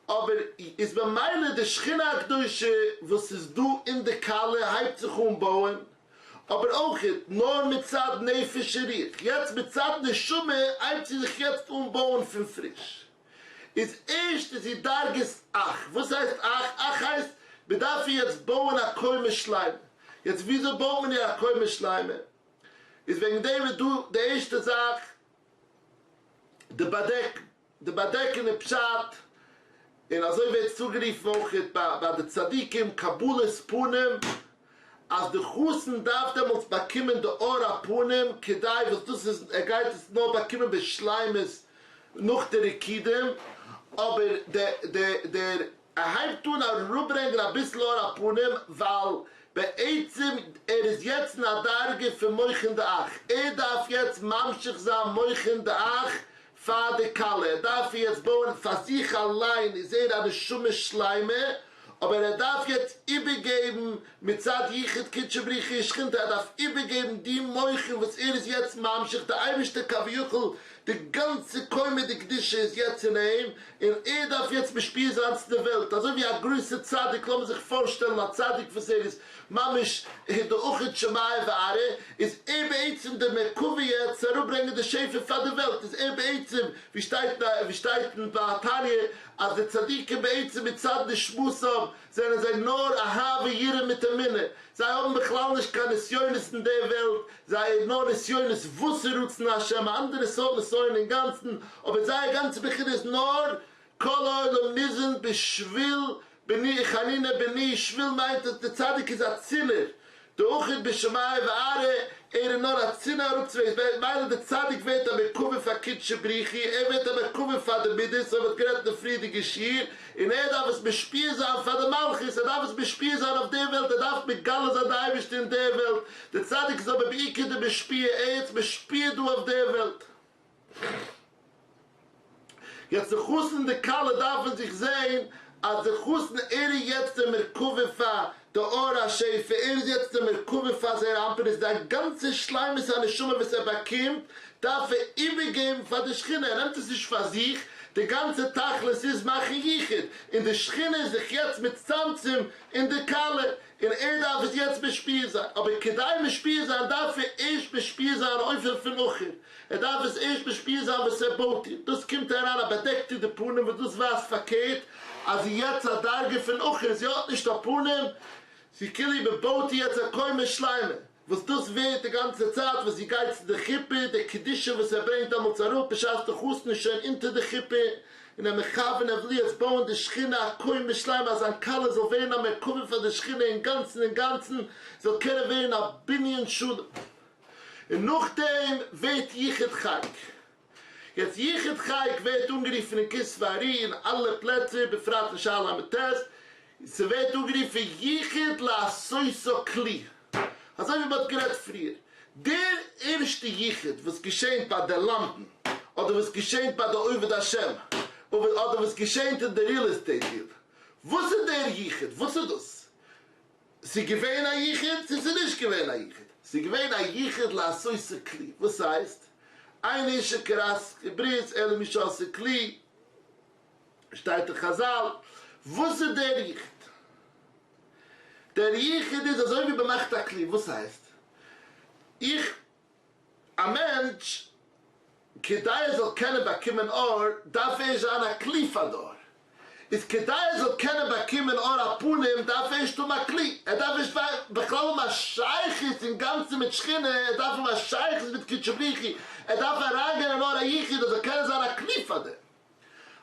אבער איז במילא די שכינה הקדושה וואס איז דא אין די כלה הייבט זיך אן בויען, אבער אויכעט נאר מצד נפש ורוח, יעצט מצד נשמה הייבט זי זיך יעצט אן בויען פון פריש. איז ערשט איז זי דרגת אח, וואס הייסט אח? אח הייסט מען דארף איר יעצט בויען א קומה שלימה, יעצט וויאזוי בויט מען איר א קומה שלימה? איז וועגן דעם איז דא די ערשטע זאך די באדעקן, די באדעקן איז פשט, און אזוי ווערט עס אנגערופן אויך ביי די צדיקים קבלת פנים, אז די חתן דארף דעמאלטס באקומען די אור הפנים כדי וואס דאס איז ער גייט עס נאר באקומען בשלימות נאך די ריקודים, אבער דער ער הייבט אן אראפברענגען אביסל אור הפנים ווייל בעצם ער איז יעצט אין א דרגה פון מוחין דאח, ער דארף יעצט ממשיך זיין מוחין דאח פאר די כלה, ער דארף יעצט בויען פאר זיך אליין איז ער א נשמה שלימה, אבער ער דארף יעצט איבערגעבן מצד יחוד קודשא בריך הוא ושכינתיה, ער דארף איבערגעבן די מוחין וואס ער איז יעצט ממשיך, די אייבערשטער כביכול די גאנצע קומה דקדושה איז יעצט אין אים, און ער דארף יעצט משפיע זיין צו די וועלט, אזוי ווי א גרויסע צדיק, לאמיר זיך פארשטעלן א צדיק וואס ער איז ממש די אחד שמיא וארעא, איז ער בעצם די מרכבה יעצט צו אראפברענגען די שפע פאר די וועלט, איז ער בעצם ווי שטייט ווי שטייט אין בתניא אז די צדיקים בעצם מצד נשמתם זענען זיי נאר אהבה יראה מיט אמונה, זיי האבן בכלל נישט קיין נסיונות אין די וועלט, זיי נאר נסיונות וואס איז רצון השם, א אנדערע סארט נסיון אינגאנצן, אבער זייער גאנצע בחינה איז נאר כל העולם ניזון בשביל בני חנינא בני שביל מיינט אז די צדיק איז א צינור, דאחיד בשמיא וארעא, ער איז נאר א צינור אראפצוועגן, ממילא די צדיק ווערט א מרכבה פאר קודשא בריך הוא, ער ווערט א מרכבה פאר די מידות, אזוי ווי מ'האט גערעדט אין די פריערדיגע שיעור, און ער דארף עס משפיע זיין פאר די מלכות, ער דארף עס משפיע זיין אויף די וועלט, ער דארף מגלה זיין די אייבערשטער אין די וועלט, די צדיק איז אבער בעיקר די משפיע, ער איז משפיע דא אויף די וועלט. יעצט די חתן און די כלה דארפן זיך זעהן אז די חתן ער איז יעצט די מרכבה פאר די אור השפע, ער איז יעצט די מרכבה פאר זעיר אנפין, איז די גאנצע שלימות הנשמה וואס ער באקומט דארף ער איבערגעבן פאר די שכינה, ער נעמט עס נישט פאר זיך, די גאנצע תכלית איז מאכן יחוד, און די שכינה איז זיך יעצט מצמצם אין די כלה, און ער דארף עס יעצט משפיע זיין, אבער כדי משפיע זיין דארף ער ערשט משפיע זיין אופן פון אחור, ער דארף עס ערשט משפיע זיין וואס ער בויט איר, דאס קומט אריין א באדעקט איר די פנים וואס דאס ווייזט פארקערט אז זי יעצט א דרגה פון אחור, זי האט נישט א פנים, זי כאילו מען בויט איר יעצט א קומה שלימה, וואס דאס ווערט די גאנצע צייט וואס זי גייט צו די חופה, די קדושה וואס ער ברענגט דעמאלטס אראפ בשעת די חתן איז שוין אונטער די חופה, און ער מכוון ער וויל יעצט בויען די שכינה א קומה שלימה אז זיין כלה זאל ווערן א מרכבה פאר די שכינה אינגאנצן אינגאנצן זאל קענען ווערן א בנין שלם, און נאכדעם ווערט יחוד חק. יעצט יחוד חק ווערט אנגערופן אין כתבי ארי אין אלע פלעצער בפרט אין שער ל"ט, ס'ווערט אנגערופן יחוד לעשותו כלי, אזוי ווי מ'האט גערעדט פריער, דער ערשטע יחוד וואס געשענט ביי די למדן, אדער וואס געשענט ביי די עובד השם, אדער וואס געשענט אין די real estate deal, וואס איז דער יחוד? וואס איז דאס? ס'איז געווען א יחוד צו ס'איז נישט געווען א יחוד? ס'איז געווען א יחוד לעשותה כלי, וואס הייסט? אין אשה כורת ברית אלא מי שעשאה כלי, שטייט אין חזל, וואס איז דער יחוד? דער יחוד איז אזוי ווי מ'מאכט א כלי, וואס הייסט? איך. א מענטש כדי ער זאל קענען באקומען אור דארף ערשט זיין א כלי פאר די אור, איז כדי ער זאל קענען באקומען אור הפנים דארף ער ערשט האבן א כלי, ער דארף ערשט בכלל האבן א שייכות אינגאנצן מיט שכינה, ער דארף האבן א שייכות מיט קודשא בריך הוא, ער דארף אריינגיין אין אור היחוד ער זאל קענען זיין א כלי פאר דעם.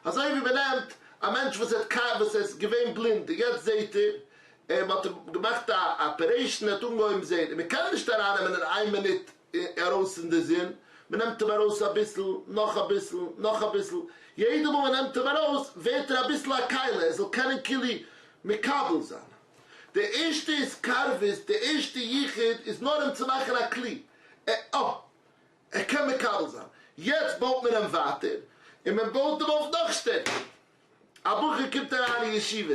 אזוי ווי מען נעמט א מענטש וואס האט וואס איז געווען בלינד און יעצט זעהט ער, מען האט אים געמאכט א אפערעישן ער האט אנגעהויבן זעהן, און מען קען אים נישט ארייננעמען אין איין מינוט ארויס אין די זון, מען נעמט אים ארויס אביסל, נאך אביסל, נאך אביסל, יעדע מאל מען נעמט אים ארויס ווערט ער אביסל א כלי ער זאל קענען כאילו מקבל זיין. די ערשטע התקרבות, די ערשטע יחוד איז נאר אים צו מאכן א כלי, ער אה! ער קען מקבל זיין. יעצט בויט מען אים ווייטער, און מען בויט אים אויף נאך שטערקער. א בחור קומט אריין אין ישיבה,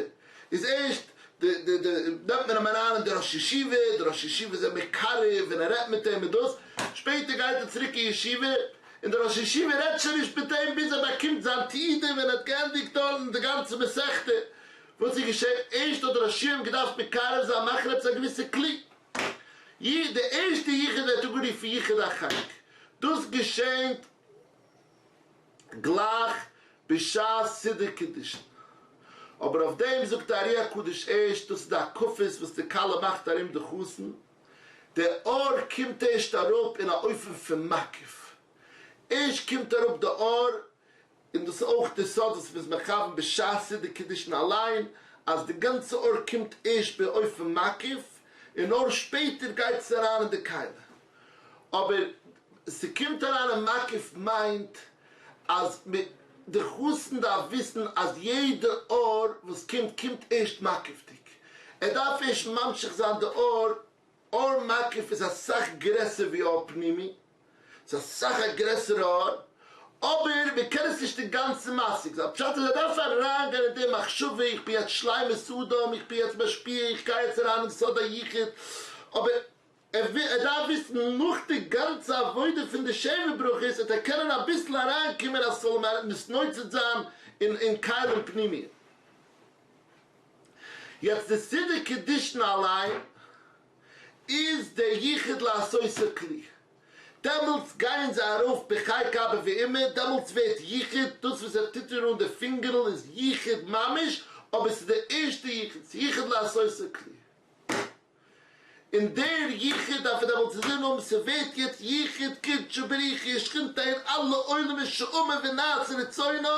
איז ערשט די די די נעמט מען אים אריין אין די ראש ישיבה, די ראש ישיבה איז אים מקרב און ער רעדט מיט אים און דאס, שפעטער גייט ער צוריק אין ישיבה, און די ראש ישיבה רעדט שוין נישט מיט אים ביז ער באקומט זיין תעודה ווען ער האט געענדיגט דארטן די גאנצע מסכתא. וואס איז געשען? ערשט האט די ראש ישיבה אים געדארפט מקרב זיין, מאכן עפעס א געוויסע כלי. י די ערשטע יחוד ווערט אנגערופן יחוד החק, דאס געשענט גלייך בשעת סידור קידושין, אבער אויף דעם זאגט די ארי הקדוש ערשט, דאס איז די הקפות וואס די כלה מאכט ארום די חתן, די אור קומט ערשט אראפ אין א אופן פון מקיף, ערשט קומט אראפ די אור און דאס איז אויך די סוד וואס מ'איז מכוון בשעת סידור קידושין אליין, אז די גאנצע אור קומט ערשט באופן מקיף, און נאר שפעטער גייט עס אריין אין די כלי. אבער ס'קומט אריין אין מקיף מיינט אז די חתן דארף וויסן אז יעדע אור וואס קומט קומט ערשט מקיף'דיג, ער דארף ערשט ממשיך זיין די אור, אור מקיף איז אסאך גרעסער ווי אור פנימי, ס'איז אסאך א גרעסערע אור, אבער מען קען עס נישט אינגאנצן משיג זיין, פשט איז ער דארף אריינגיין אין די מחשבה, איך בין יעצט שלימות אדם, איך בין יעצט משפיע, איך גיי יעצט אריין אין סוד היחוד, אבער ער דארף וויסן נאך די גאנצע עבודה פון די שבע ברכות וועט ער קענען אביסל אריינקומען אז ס'זאל אים מתנוצץ זיין אין כלים פנימיים. יעצט די סידור קידושין אליין איז דער יחוד לעשותו כלי, דעמאלטס גייען זיי ארויף בחיק אבא ואמא, דעמאלטס ווערט יחוד, דאס וואס ער טוט איר אן די פינגערל איז יחוד ממש, אבער ס'איז דער ערשטע יחוד, ס'איז יחוד לעשותו כלי. און דער יחוד דארף ער דעמאלטס אינזין האבן, ס'ווערט יעצט יחוד קודשא בריך הוא ושכינתיה אין אלע עולמות שאמר ונעשה רצונו,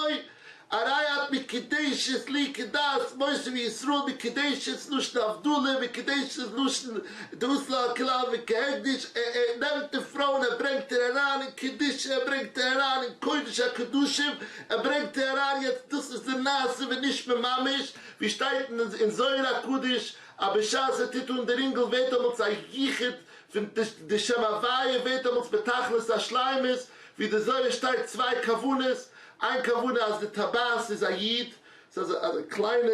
הרי את מקודשת לי כדת משה וישראל מקודשת לשון הבדלה מקודשת לשון דאס לה כלל וכהקדש ער ער נעמט די פרוי און ער ברענגט איר אריין אין קדושה ער ברענגט איר אריין אין קודש הקדשים ער ברענגט איר אריין יעצט דאס איז די נעשה ונשמע ממש ווי שטייט אין זוהר הקדוש אז בשעת ער טוט אן די רינגל ווערט דעמאלטס א יחוד פון די שם הוויה ווערט דעמאלטס בתכלית השלימות ווי די זוהר שטייט צוויי כוונות איין כוונה אז די טבעת איז א יוד, ס'איז א קליינע,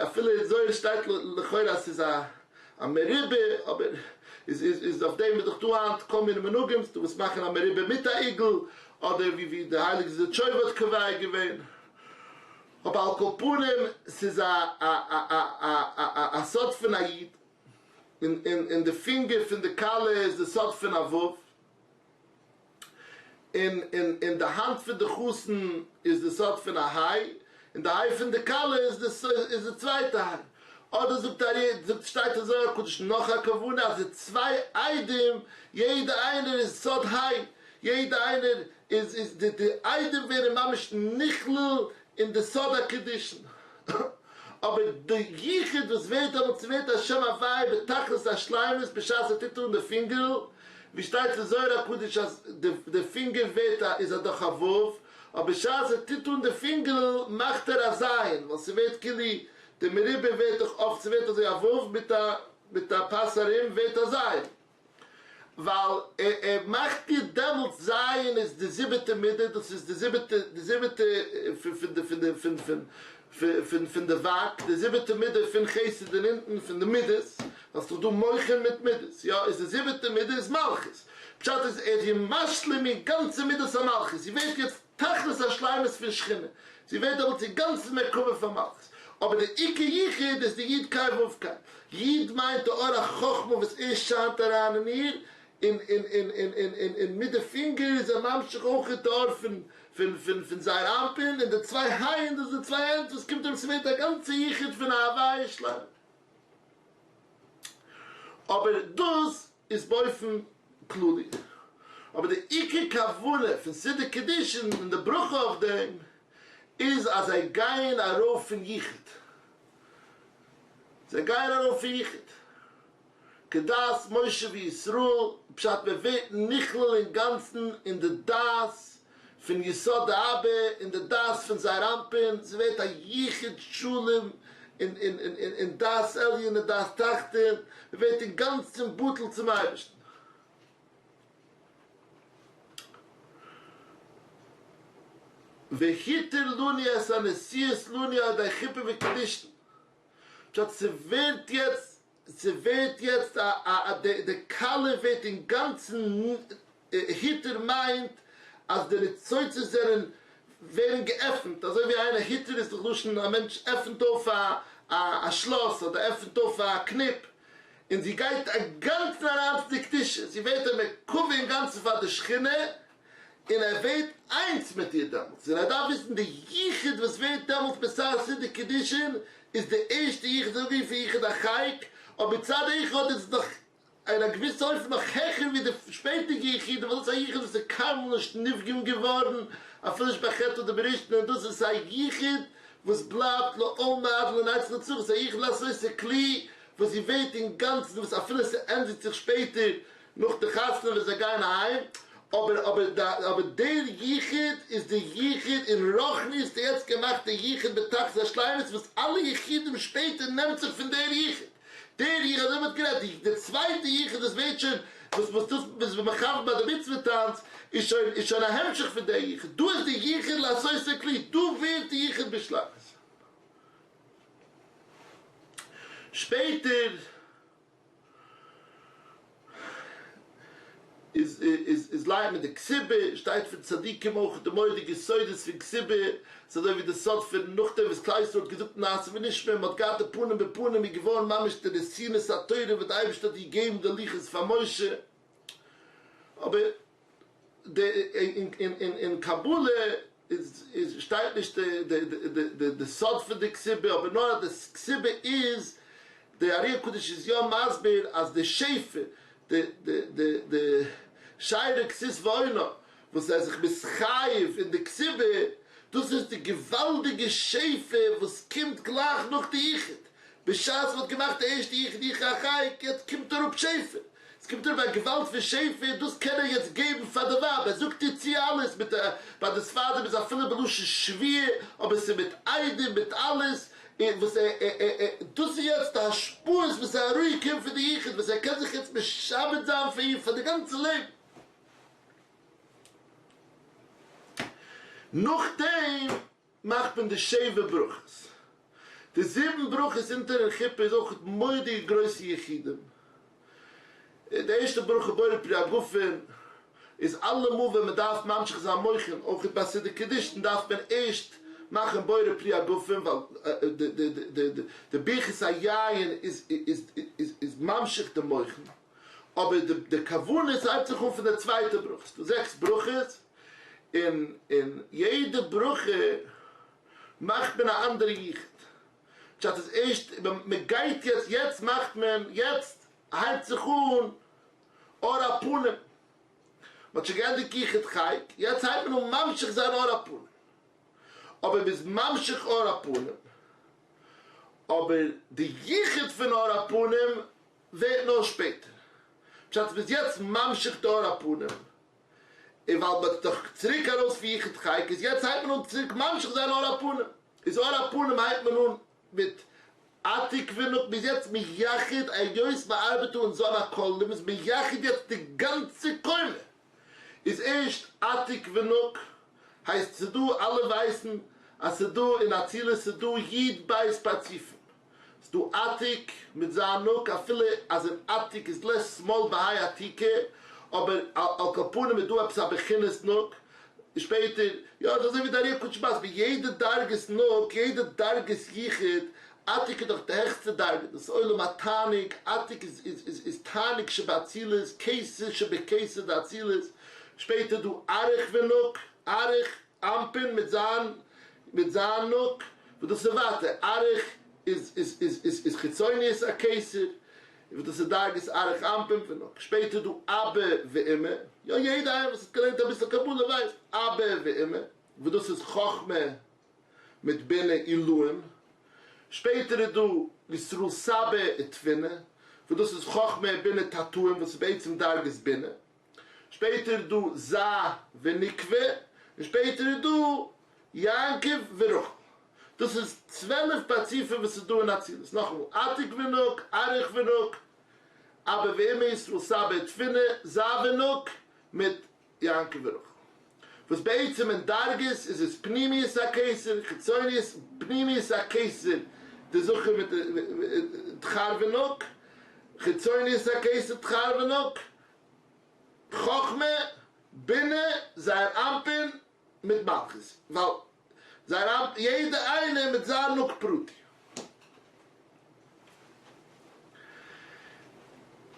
אפילו אין זוהר שטייט לכאורה אז ס'איז א א מרובע, אבער איז איז איז אויף דעם איז דאך דא היינט כל מיני מנהגים, ס'דא וואס מאכן א מרובע מיט א עיגול, אדער ווי ווי די הייליגע זידיטשויבער האט קובע געווען. אבער על כל פנים ס'איז א א א א א א א סוד פון א יוד, און און און די פינגער פון די כלה איז די סוד פון א ו'. און און און די האנט פון די חתן איז די סוד פון א היי, און די היי פון די כלה איז די איז די צווייטע היי. אדער זאגט ארי זאגט שטייט אין זוהר הקדוש נאך א כוונה אז די צוויי עדים יעדע איינער איז סוד היי, יעדע איינער איז איז די די עדים ווערן ממש נכלל אין די סוד הקידושין. אבער די יחוד וואס ווערט דעמאלטס ווערט א שם הוויה בתכלית השלימות בשעת ער טוט אן די פינגערל, ווי שטייט אין זוהר הקדוש אז די פינגער ווערט א איז א דאך א ו', אבער בשעת ער טוט אן די פינגערל מאכט ער א ז', ווייל ס'ווערט כאילו די מרובע ווערט דאך אפט ס'ווערט אזוי א ו' מיט א מיט א פס ארום ווערט א ז'. ווייל ער מאכט דיר דעמאלטס זיין איז די זיבעטע מידה, דאס איז די זיבעטע, די זיבעטע פון די פון די פון פון פון פון די וואק, די זיבעטע מידה פון חסד און אונטן פון די מידות, ווייל ס'איז דאך דא מוחין מיט מידות, יא, איז די זיבעטע מידה איז מלכות, פשט איז ער איז איר משלים איר גאנצע מידת המלכות, זי ווערט יעצט תכלית השלימות פון שכינה, זי ווערט דעמאלטס אינגאנצן מרכבה פאר מלכות, אבער די עיקר יחוד איז די י' ק' ו' ק', י' מיינט די אור החכמה וואס ער שיינט אריין אין איר, און און און און און און און מיט די פינגער איז ער ממשיך אויכעט די אור פון פון פון פון זעיר אנפין, און די צוויי הייען דאס איז די צוויי הענט וואס קומט אראפ ס'ווערט א גאנצע יחוד פון א הוויה שלימה. אבער דאס איז באופן כללי. אבער די עיקר כוונה פון סידור קידושין און די ברכה אויף דעם איז אז זיי גייען ארויף פון יחוד. זיי גייען ארויף פון יחוד. כדת משה וישראל, פשט מען ווערט נכלל אינגאנצן אין די דעת פון יסוד דאבא, אין די דעת פון זעיר אנפין, ס'ווערט א יחוד שלם אין דעת עליון און דעת תחתון, מען ווערט אינגאנצן בטל צום אייבערשטן. והתיר לנו את הנשיאות לנו על ידי חופה וקידושין, פשט ס'ווערט יעצט ס'ווערט יעצט א א די די כלה ווערט אינגאנצן היתר מיינט אז די ניצוצות זענען ווערן געעפנט אזוי ווי איינער היתר איז דאך לשון א מענטש עפנט אויף א א שלאס אדער עפנט אויף א קניפ און זי גייט אינגאנצן אריין צו די קדושה זי ווערט א מרכבה אינגאנצן פאר די שכינה און ער ווערט איינס מיט איר דעמאלטס, און ער דארף וויסן די יחוד וואס ווערט דעמאלטס בשעת סידור קידושין איז די ערשטע יחוד אזוי ווי פון יחוד החק, אבער מצד אחד איז עס נאך אין א געוויסע אופן נאך העכער ווי די שפעטערדיגע יחודים ווייל דאס איז א יחוד וואס איז קיינמאל נישט נפגם געווארן אפילו נישט בחטא אדער בראשון און דאס איז א יחוד וואס בלייבט לעולמי עד ולנצח נצחות, ס'איז א יחוד לעשות כלי וואס זי ווערט אינגאנצן וואס אפילו ס'ענדיגט זיך שפעטער נאך די חתונה ווען זיי גייען אהיים, אבער אבער אבער דער יחוד איז די יחוד אין רוחניות די יעצט געמאכטע יחוד בתכלית השלימות וואס אלע יחודים שפעטער נעמט זיך פון דער יחוד, דער יחוד אזוי מ'האט גערעדט די די צווייטע יחוד וואס ווערט שוין וואס וואס דאס וואס מ'איז מכוון ביי די מצוה טאנץ איז שוין איז שוין א המשך פון דער יחוד, דא איז די יחוד לעשות כלי, דא ווערט די יחוד בשלימות. שפעטער. איז איז איז לייענט מען די כתובה, שטייט פון צדיקים אויך די מורא'דיגע סודות פון כתובה, ס'איז אזוי ווי די סוד פון נאכדעם וואס כלל ישראל האט געזאגט נעשה ונשמע, מ'האט געהאט די פנים בפנים איז געווארן ממש די נתינת התורה וואס די אייבערשטער האט געגעבן די לוחות פאר משה, אבער די אין קבלה איז איז שטייט נישט די די די די סוד פון די כתובה אבער נאר אז די כתובה איז די ארי הקדוש איז יא מסביר אז די שפע די די די די שיירא כסות ועונה וואס ער איז זיך מתחייב אין די כתובה דאס איז די געוואלדיגע שפע וואס קומט גלייך נאך די יחוד בשעת מען האט געמאכט די ערשטע יחוד יחוד החק יעצט קומט אראפ שפע. עס קומט אראפ א געוואלד פון שפע, דאס קען ער יעצט געבן פאר די ווייב, ער זאגט איר צו אלעס, מיט די, ביי די ספרדים איז אפילו בלשון שבועה, אבער עס איז מיט עדים, מיט אלעס, און וואס ער, ער, ער, ער, דאס איז יעצט די השפעות וואס איז אראפגעקומען פון די יחוד, וואס ער קען זיך יעצט משעבד זיין פאר איר פאר די גאנצע לעבן. נאכדעם מאכט מען די שבע ברכות. די זיבן ברכות אונטערן חופה איז אויך מורא'דיגע גרויסע יחודים. די ערשטע ברכה בורא פרי הגפן איז אלעמאל ווען מען דארף ממשיך זיין מוחין, אויך ביי סידור קידושין דארף מען ערשט מאכן בורא פרי הגפן ווייל די ברכת היין איז ממשיך די מוחין, אבער די כוונות הייבט זיך אן פון די צווייטע ברכה, ס'דא זעקס ברכות, און אין יעדע ברכה מאכט מען א אנדערע יחוד, פשט איז ערשט מען גייט יעצט, יעצט מאכט מען, יעצט הייבט זיך אן אור הפנים, מען האט שוין געענדיגט יחוד חק, יעצט הייבט מען אן ממשיך זיין אור הפנים, אבער מען איז ממשיך אור הפנים, אבער די יחוד פון אור הפנים ווערט נאר שפעטער, פשט איז מען איז יעצט ממשיך די אור הפנים, און ווייל מ'האט דאך צוריק ארויס פון יחוד חק איז יעצט הייבט מען אן צוריק ממשיך זיין אור הפנים, איז אור הפנים הייבט מען אן מיט עתיק ונוק, מ'איז יעצט מייחד היות מ'ארבעט אן זן הכוללים איז מייחד יעצט די גאנצע קומה, איז ערשט עתיק ונוק, הייסט ס'דא אלע ווייסן אז ס'דא אין אצילות ס'דא י' בית פרצופים, ס'דא עתיק מיט זיין נוק אפילו אז אין עתיק איז לית שמאל בהאי עתיקא, אבער על כל פנים איז דא עפעס א בחינת נוק, שפעטער, יא ס'איז אזוי ווי די ארי הקדוש מסביר, יעדע דרגת נוק, יעדע דרגת יחוד. עתיק איז דאך די העכסטע דרגה, דאס איז עולם התענוג, עתיק איז איז איז תענוג שבאצילות, כתר שבכתר דאצילות, שפעטער דא אריך ונוק, אריך אנפין מיט זיין מיט זיין נוק, וואס דאס איז ווייטער, אריך איז איז איז איז איז חיצוניות הכתר, וואס דאס איז דרגת אריך אנפין ונוק, שפעטער דא אבא ואמא, יא יעדער איינער וואס האט געלערנט אביסל קבלה ווייסט, אבא ואמא, וואס דאס איז חכמה מיט בינה עילאים, שפעטער איז דא ישראל סבא ותבונה, וואס דאס איז חכמה בינה תתאים וואס איז בעצם דרגת בינה, שפעטער איז דא ז"א ונוקבא, און שפעטער איז דא יעקב ורחל. דאס איז 12 פרצופים וואס איז דא אין אצילות. נאכאמאל, עתיק ונוק, אריך ונוק, אבא ואמא ישראל סבא ותבונה, ז"א ונוק, מיט יעקב ורחל. וואס בעצם אין דרגות איז עס פנימיות הכתר, חיצוניות, פנימיות הכתר, די זכר מיט דכר ונוק, חיצוניות הכתר דכר ונוק, חכמה, בינה, זעיר אנפין, מיט מלכות, ווייל זעיר אנפין, יעדע איינער מיט זיין נוק פרטי.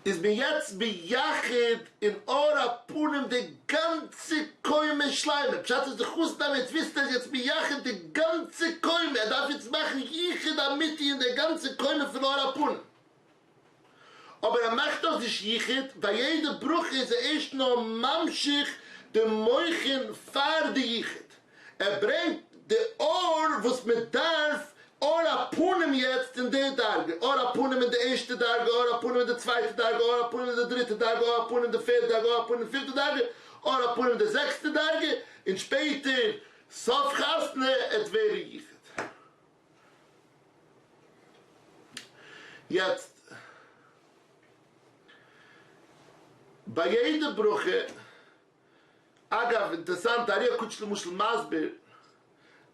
איז מען יעצט ביחד אין אור הפנים די גאנצע קומה שלימה, פשט איז די חתן דארף יעצט וויסן ער איז יעצט ביחד די גאנצע קומה, ער דארף יעצט מאכן יחוד אמיתי אין די גאנצע קומה פון אור הפנים, אבער ער מאכט דאך נישט יחוד, ביי יעדע ברכה איז ער ערשט נאר ממשיך די מוחין פאר די יחוד, ער ברענגט די אור וואס מען דארף אור הפנים יעצט אין די דרגה, אור הפנים אין די ערשטע דרגה, אור הפנים אין די צווייטע דרגה, אור הפנים אין די דריטע דרגה, אור הפנים אין די פערטע דרגה, אור הפנים אין די פיפטע דרגה, אור הפנים אין די זעקסטע דרגה, און שפעטער סוף חתונה עט ווערן יחוד. יעצט ביי יעדע ברכה, אגב אינטערסאנט ארי הקדוש למשל מסביר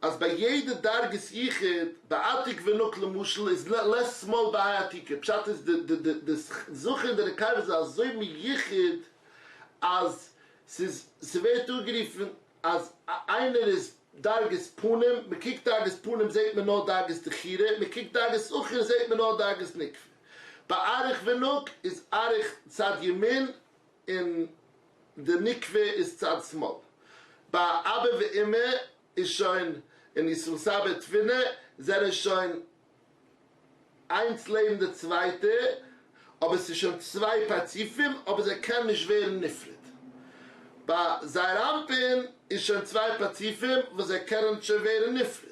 אז ביי יעדע דרגת יחוד, ביי עתיק ונוק למשל איז לית שמאל בהאי עתיקא, פשט איז די די די זכר און די נקבה איז אזוי מיוחד אז ס'איז ס'ווערט אנגערופן אז איינער איז דרגת פנים, מ'קוקט דרגת פנים זעהט מען נאר דרגת דכירה, מ'קוקט דרגת אחור זעהט מען נאר דרגת נקבה. ביי אריך ונוק איז אריך צד ימין און די נקבה איז צד שמאל. ביי אבא ואמא איז שוין אין ישראל סבא ותבונה זענען שוין איינס לעבן די צווייטע, אבער ס'איז שוין צוויי פרצופים, אבער זיי קענען נישט ווערן נפרד. ביי זעיר אנפין איז שוין צוויי פרצופים וואס זיי קענען שוין ווערן נפרד.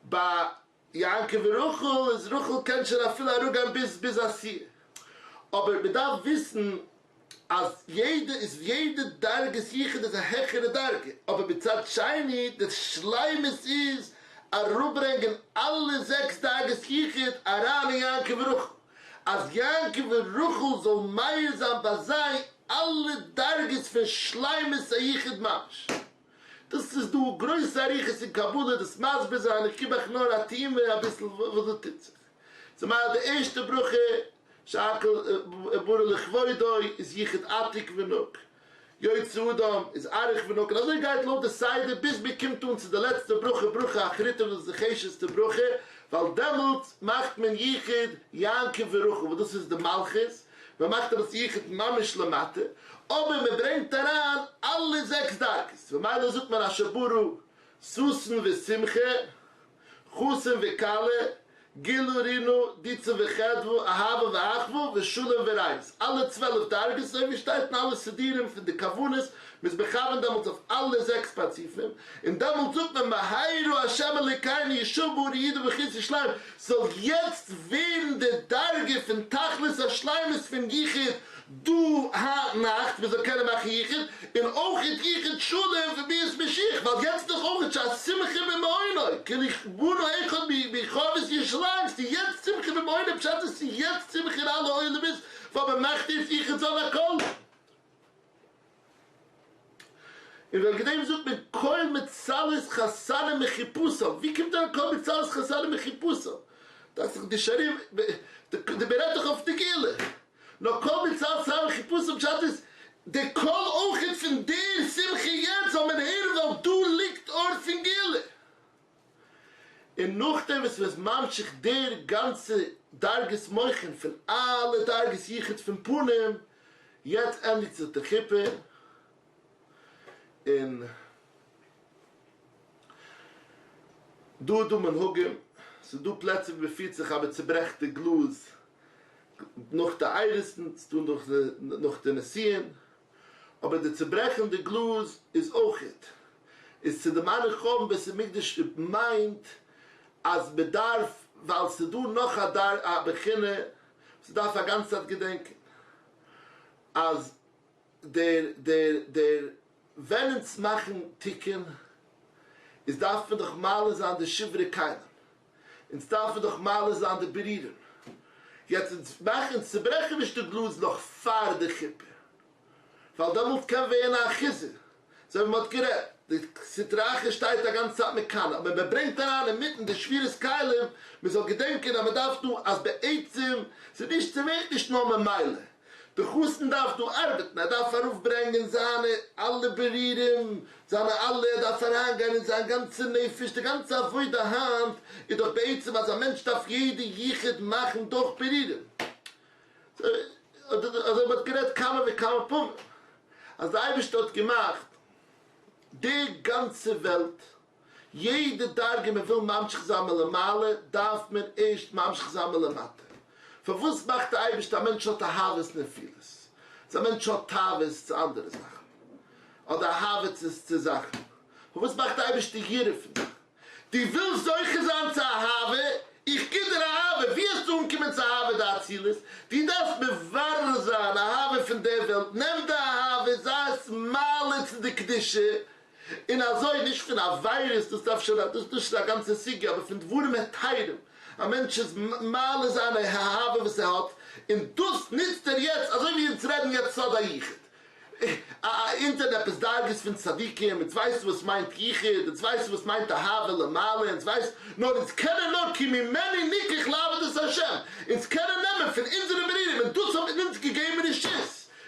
ביי יעקב און רחל איז רחל קען שוין אפילו אראפגיין ביז ביז עשיה. אבער מ'דארף וויסן אז יעדע איז יעדע דרגת יחוד איז א העכערע דרגה, אבער מצד שני די שלימות איז אראפברענגען אלע זעקס דרגות יחוד אריין אין יעקב ורחל, אז יעקב און רחל זאל מאיר זיין ביי זיי אלע דרגות פון שלימות היחוד ממש. דאס איז דא גרויסע אריכות אין קבלה דאס מסביר זיין, איך גיב אייך נאר א טעימה אביסל וואס דא טוט זיך. צומאל די ערשטע ברכה שהכל ברא לכבודו איז יחוד עתיק ונוק, יוצא אדם איז אריך ונוק, און אזוי גייט לויט די סדר ביז מען קומט אן צו די לעצטע ברכה, ברכה אחריתא וואס איז די חשוב'סטע ברכה, ווייל דעמאלטס מאכט מען יחוד יעקב ורחל וואס דאס איז די מלכות, מען מאכט ארויס יחוד ממש למטה, אבער מען ברענגט אריין אלע זעקס דרגות, ממילא זאגט מען אשר ברא ששון ושמחה, חתן וכלה, גילה רינה, דיצה וחדוה, אהבה ואחווה, ושלום ורעות. אלע 12 דרגות, אזוי ווי שטייט אין אלע סידורים פון די כוונות, מ'איז מכוון דעמאלטס אויף אלע זעקס פרצופים, און דעמאלטס זאגט מען מהרה ה' אלוקינו ישוב בהרי יהודה ובחוצות ירושלים, ס'זאל יעצט ווערן די דרגה פון תכלית השלימות פון יחוד דא היינט נאכט מען זאל קענען מאכן יחוד, און אויכעט יחוד שלם פון ביאת משיח, ווייל יעצט איז דאך אויכעט שהשמחה במעונו, כאילו בנו אחד מחורבות ירושלים, ס'איז יעצט שמחה במעונו, פשט איז ס'איז יעצט שמחה אין אלע עולמות, ווייל מען מאכט יעצט יחוד זאל הכל. און וועגן דעם זאגט מען קול מצלית חתנים מחיפושם, ווי קומט אריין קול מצלית חתנים מחיפושם? דאכט זיך די שערים, די מ'רעדט דאך אויף די גאולה, נאר קול מצלית חתנים מחיפושם פשט איז די קול אויכעט פון די שמחה יעצט זאל מען הערן ווייל דא ליגט אור פון גאולה. און נאכדעם וואס מ'איז ממשיך דער גאנצע דרגת מוחין פון אלע דרגות יחוד פון פנים, יעצט ענדיגט זיך די חופה, און דא איז דא מנהגים, ס'איז דא פלעצער ווי מ'פירט זיך אז מ'צוברעכט די גלאז נאך די אירוסין, ס'איז דא נאך די נישואין, אבער די צוברעכן די גלאז איז אויכעט איז צו דערמאנען חורבן בית המקדש מיינט אז מען דארף ווייל ס'איז דא נאך א דר א בחינה וואס מ'דארף א גאנצע צייט געדענקען אז דער דער דער ווען אונז מאכן תיקון איז דארף מען דאך מעלה זיין די שברי כלים אונז דארפן דאך מעלה זיין די בירורים. יעצט אונז מאכן אונז צוברעכן נישט די גלאז נאך פאר די חופה, ווייל דעמאלט קען ווערן א אחיזה, אזוי ווי מ'האט גערעדט, די סטרא אחרא שטייט א גאנצע צייט מקנא, אבער מען ברענגט אריין אינמיטן די שבירת כלים, מען זאל געדענקען אז מען דארף דא אז בעצם ס'איז נישט ס'ווערט נישט נאר ממילא, די חתן דארף דא ארבעטן, ער דארף ארויף ברענגען זיינע אלע בירורים, זיינע אלע, ער דארף אריין גיין אין זיין גאנצע נפש, די גאנצע עבודה היינט איז דאך בעצם אז א מענטש דארף יעדע יחוד מאכן דורך בירורים, אזוי מען האט גערעדט כמה וכמה פעמים, אז די אייבערשטער האט געמאכט די גאנצע וועלט, יעדע דרגה מען וויל ממשיך זיין מלמעלה דארף מען ערשט ממשיך זיין מלמטה. פארוואס מאכט די אייבערשטער א מענטש האט אהבות נפילות? אז א מענטש האט תאוות צו אנדערע זאכן, אדער אהבה צו צו זאכן, פארוואס מאכט די אייבערשטער יראה פון זאכן? דו ווילסט זוכה זיין צו אהבה, איך גיב דיר אהבה, ווי וועסטו אנקומען צו אהבה דאצילות? דו דארפסט מברר זיין אהבה פון דער וועלט, נעם די אהבה, זיי עס מעלה צו די קדושה, און אזוי נישט פון עבירות, דאס דארף שוין דאס דאס איז א גאנצע סוגיא, אבער פון דברים היתרים, א מענטש איז מעלה זיין אהבה וואס ער האט, און דאס נוצט ער יעצט, אזוי ווי אונז רעדן יעצט סוד היחוד, א אונטער עפעס דרגות פון צדיקים, אונז ווייסן וואס מיינט יחוד, אונז ווייסן וואס מיינט אהבה למעלה, אונז ווייסן, נאר אונז קענען נאר כי ממנו נקח לעבוד את השם, אונז קענען נעמען פון אונזערע בירורים, און דאס האט מען אונז געגעבן רשות.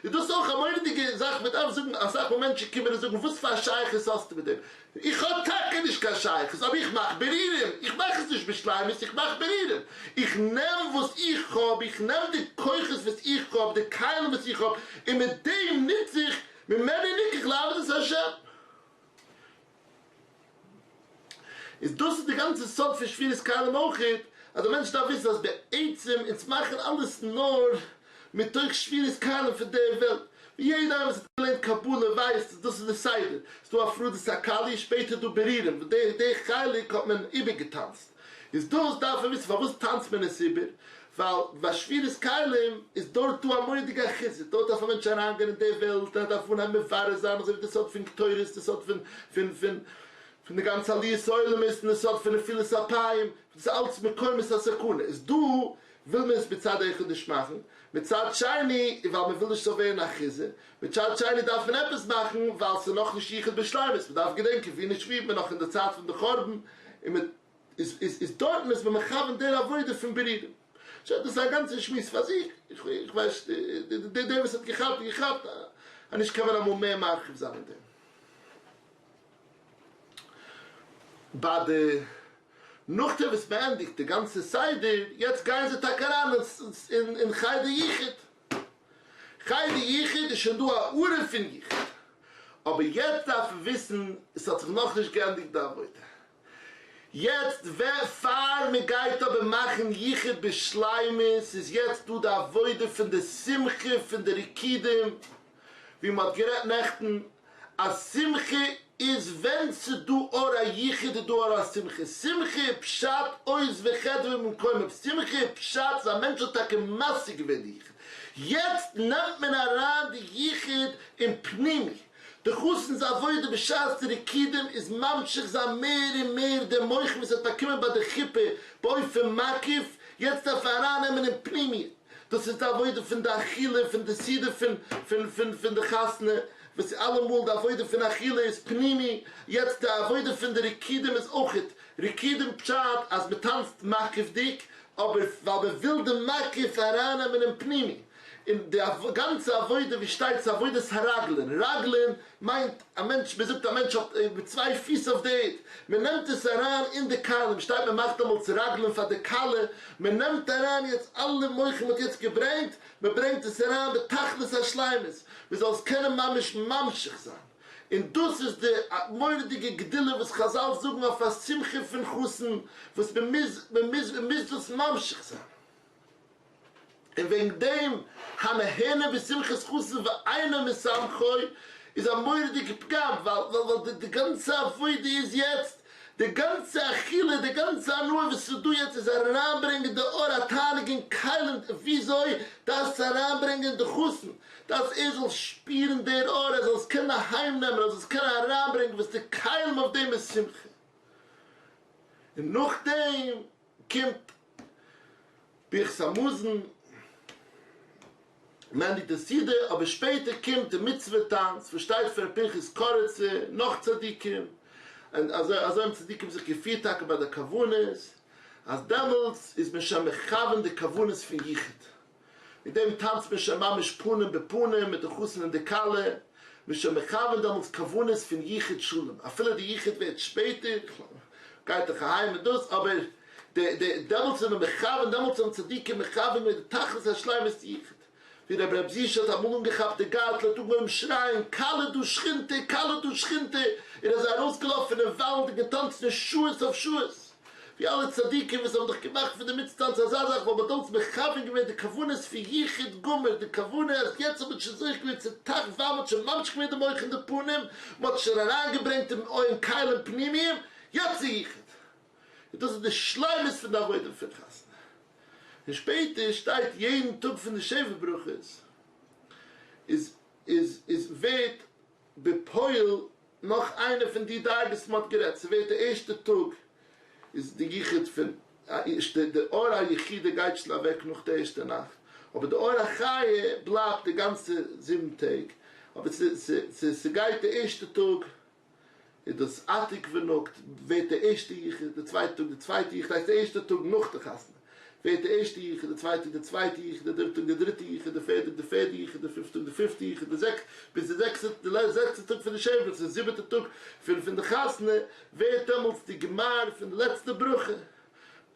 איז דאס אויך א מורא'דיגע זאך, מען דארף זאגן, אסאך מאל מענטשן קומען און זאגן וואס פאר א שייכות האסטו מיט דעם? איך האב טאקע נישט קיין שייכות, אבער איך מאך בירורים, איך מאך עס נישט בשלימות, איך מאך בירורים, איך נעם וואס איך האב, איך נעם די כוחות וואס איך האב, די כלים וואס איך האב, און מיט דעם נוץ איך, ממנו נקח לעבוד את השם. איז דאס איז די גאנצע סוד פון שבירת כלים אויכעט, אז א מענטש דארף וויסן אז בעצם אונז מאכן אלעס נאר מתוך שבירת כלים פון דער וועלט, ווי יעדער איינער וואס האט געלערנט קבלה ווייסט אז דאס איז די סדר, ס'איז דא הפרדת הכלי, שפעטער איז דא בירורים, וואס די די חלק האט מען איבערגעטאנצט, איז דאס דארף מען וויסן פארוואס טאנצט מען עס איבער, ווייל ביי שבירת כלים איז דארט דא א מורא'דיגע אחיזה, דארט דארף א מענטש אריינגיין אין די וועלט, ער דארף אנהייבן מברר זיין, אזוי ווי די סוד פון קטורת, די סוד פון פון פון פון די גאנצע עליית העולמות, און די סוד פון נפילת אפיים, דאס איז אלץ מקומות הסכנה, איז דא וויל מען עס מצד אחד נישט מאכן, מצד שני ווייל מען וויל נישט ס'זאל ווערן אחיזה, מצד שני דארף מען עפעס מאכן ווייל ס'איז נאכנישט יחוד בשלימות, מען דארף געדענקען ווי נישט ווי איז מען נאך אין די צייט פון די חורבן, און מען איז איז איז דארטן איז מען מכוון דער עבודה פון בירורים. שוין דאס איז א גאנצע שמועס פאר זיך, איך איך ווייס דער דער וואס האט געכאפט האט געכאפט, אז נישט קען מען אמאל מער מרחיב זיין אין דעם. ביי די נאכדעם וואס מען ענדיגט די גאנצע סדר, יעצט גייען זיי טאקע אריין אין אין חדר יחוד, חדר יחוד איז שוין דא א הארה פון יחוד, אבער יעצט דארף מען וויסן עס האט זיך נאכנישט געענדיגט די עבודה, יעצט ווען פאר מען גייט אבער מאכן יחוד בשלימות איז יעצט דא די עבודה פון די שמחה פון די ריקודים, ווי מען האט גערעדט נעכטן אז שמחה איז ווען ס'דא אור היחוד איז דא אור השמחה, שמחה איז פשט עוז וחדוה במקומו, שמחה איז פשט אז א מענטש האט טאקע משיג געווען די יחוד, יעצט נעמט מען אריין די יחוד אין פנימי, די חתן'ס עבודה בשעת די ריקודים איז ממשיך זיין מער און מער די מוחין וואס ער האט באקומען ביי די חופה באופן מקיף, יעצט דארף ער ארייננעמען אין פנימי, דאס איז די עבודה פון די אכילה פון די סעודה פון פון פון פון די חתונה, וואס איז אלעמאל די עבודה פון אכילה איז פנימי, יעצט די עבודה פון די ריקודים איז אויכעט ריקודים פשט אז מען טאנצט מקיף'דיג, אבער ווייל מען וויל די מקיף ארייננעמען אין פנימי. און די גאנצע עבודה ווי שטייט ס'איז עבודת הרגלין, רגלין מיינט א מענטש, מען זאגט א מענטש האט מיט צוויי פיס אויף די ערד, מען נעמט עס אריין אין די כלים, שטייט מען מאכט דעמאלטס רגלין פאר די כלה, מען נעמט אריין יעצט אלע מוחין מען האט יעצט געברענגט, מען ברענגט עס אריין בתכלית השלימות, מען זאל עס קענען ממש ממשיך זיין, און דאס איז די מורא'דיגע גדולה וואס חזל זאגן אויף א שמחה פון חתן, וואס מען מוז, מען מוז, מען מוז דאס ממשיך זיין. און וועגן דעם הנהנה בשמחת חתן ואינו משמחו איז א מורא'דיגע פגם, ווייל ווייל די גאנצע עבודה איז יעצט, די גאנצע אכילה, די גאנצע הנאה וואס איז דא יעצט איז אריינברענגען די אור התענוג אין כלים, וויאזוי דארפסטו אריינברענגען די חתן, דארפסט ער זאל שפירן דער אור, ער זאל עס קענען אהיימנעמען, ער זאל עס קענען אריינברענגען וואס די כלים אויף דעם איז שמחה, און נאכדעם קומט ברכת המזון, מען ענדיגט די סעודה, אבער שפעטער קומט די מצוה טאנץ וואס שטייט פון ר' פנחס קאריצער, נאך צדיקים, און אזוי אזוי האבן צדיקים זיך געפירט טאקע ביי די כוונות, אז דעמאלטס איז מען שוין מכוון די כוונות פון יחוד, מיט דעם טאנצט מען שוין ממש פנים בפנים מיט די חתן און די כלה, מען איז שוין מכוון דעמאלטס כוונות פון יחוד שלם, אפילו די יחוד ווערט שפעטער, גייט דאך אהיים און דאס, אבער די די דעמאלטס איז מען מכוון, דעמאלטס האבן צדיקים מכוון געווען די תכלית השלימות יחוד, ווי רבי ר' זישע האט אמאל אנגעכאפט די גארטל האט אנגעהויבן שרייען כלה דא שכינתא כלה דא שכינתא, און איז ארויסגעלאפן אין וואלד און געטאנצן שעות אויף שעות. ווי אלע צדיקים וואס האבן דאך געמאכט פון די מצוה טאנץ אזא זאך ווייל מ'האט אלץ מכוון געווען די כוונות פון יחוד גמור, די כוונה אז יעצט האט מען שוין זוכה געווען צו תח ווייל מ'האט שוין ממשיך געווען די מח אין די פנים, מ'האט שוין אריינגעברענגט דעם אור אין כלים פנימיים, יעצט איז יחוד. און דאס איז די שלימות פון די עבודה פון חתונה. און שפעטער שטייט יעדן טאג פון די שבע ברכות איז איז איז ווערט בפועל נאך איינע פון די דרגות מ'האט גערעדט, ס'ווערט די ערשטע טאג איז די יחוד פון די אור היחידה גייט שוין אוועק נאך די ערשטע נאכט, אבער די אור החיה בלייבט די גאנצע זיבן טעג, אבער ס'גייט די ערשטע טאג איז דאס עתיק ונוקט ווערט די ערשטע יחוד, די צווייטע טאג די צווייטע יחוד, הייסט די ערשטע טאג נאך די חתונה ווערט די ערשטע יחוד, די צווייטע די צווייטע יחוד, די דריטע טאג די דריטע יחוד, די פערטע די פערטע יחוד, די פיפטע טאג די פיפטע יחוד, די זעקסטע ביז די זעקסטע די זעקסטע טאג פון די שבע ברכות, די זיבעטע טאג פון פון די חתונה ווערט דעמאלטס די גמר פון די לעצטע ברכה,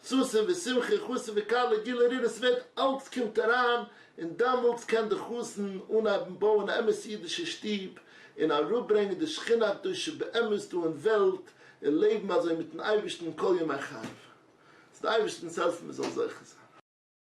ששון ושמחה חתן וכלה גילה רינה ס'ווערט אלץ קומט אריין און דעמאלטס קען די חתן אנהייבן בויען א אמת'ע אידישע שטוב און אראפברענגען די שכינה הקדושה באמת דא אין וועלט און לעבן אזוי מיטן אייבערשטן כל ימי חייו. צו די אייבערשטנ'ס העלפן מען זאל זוכה זיין.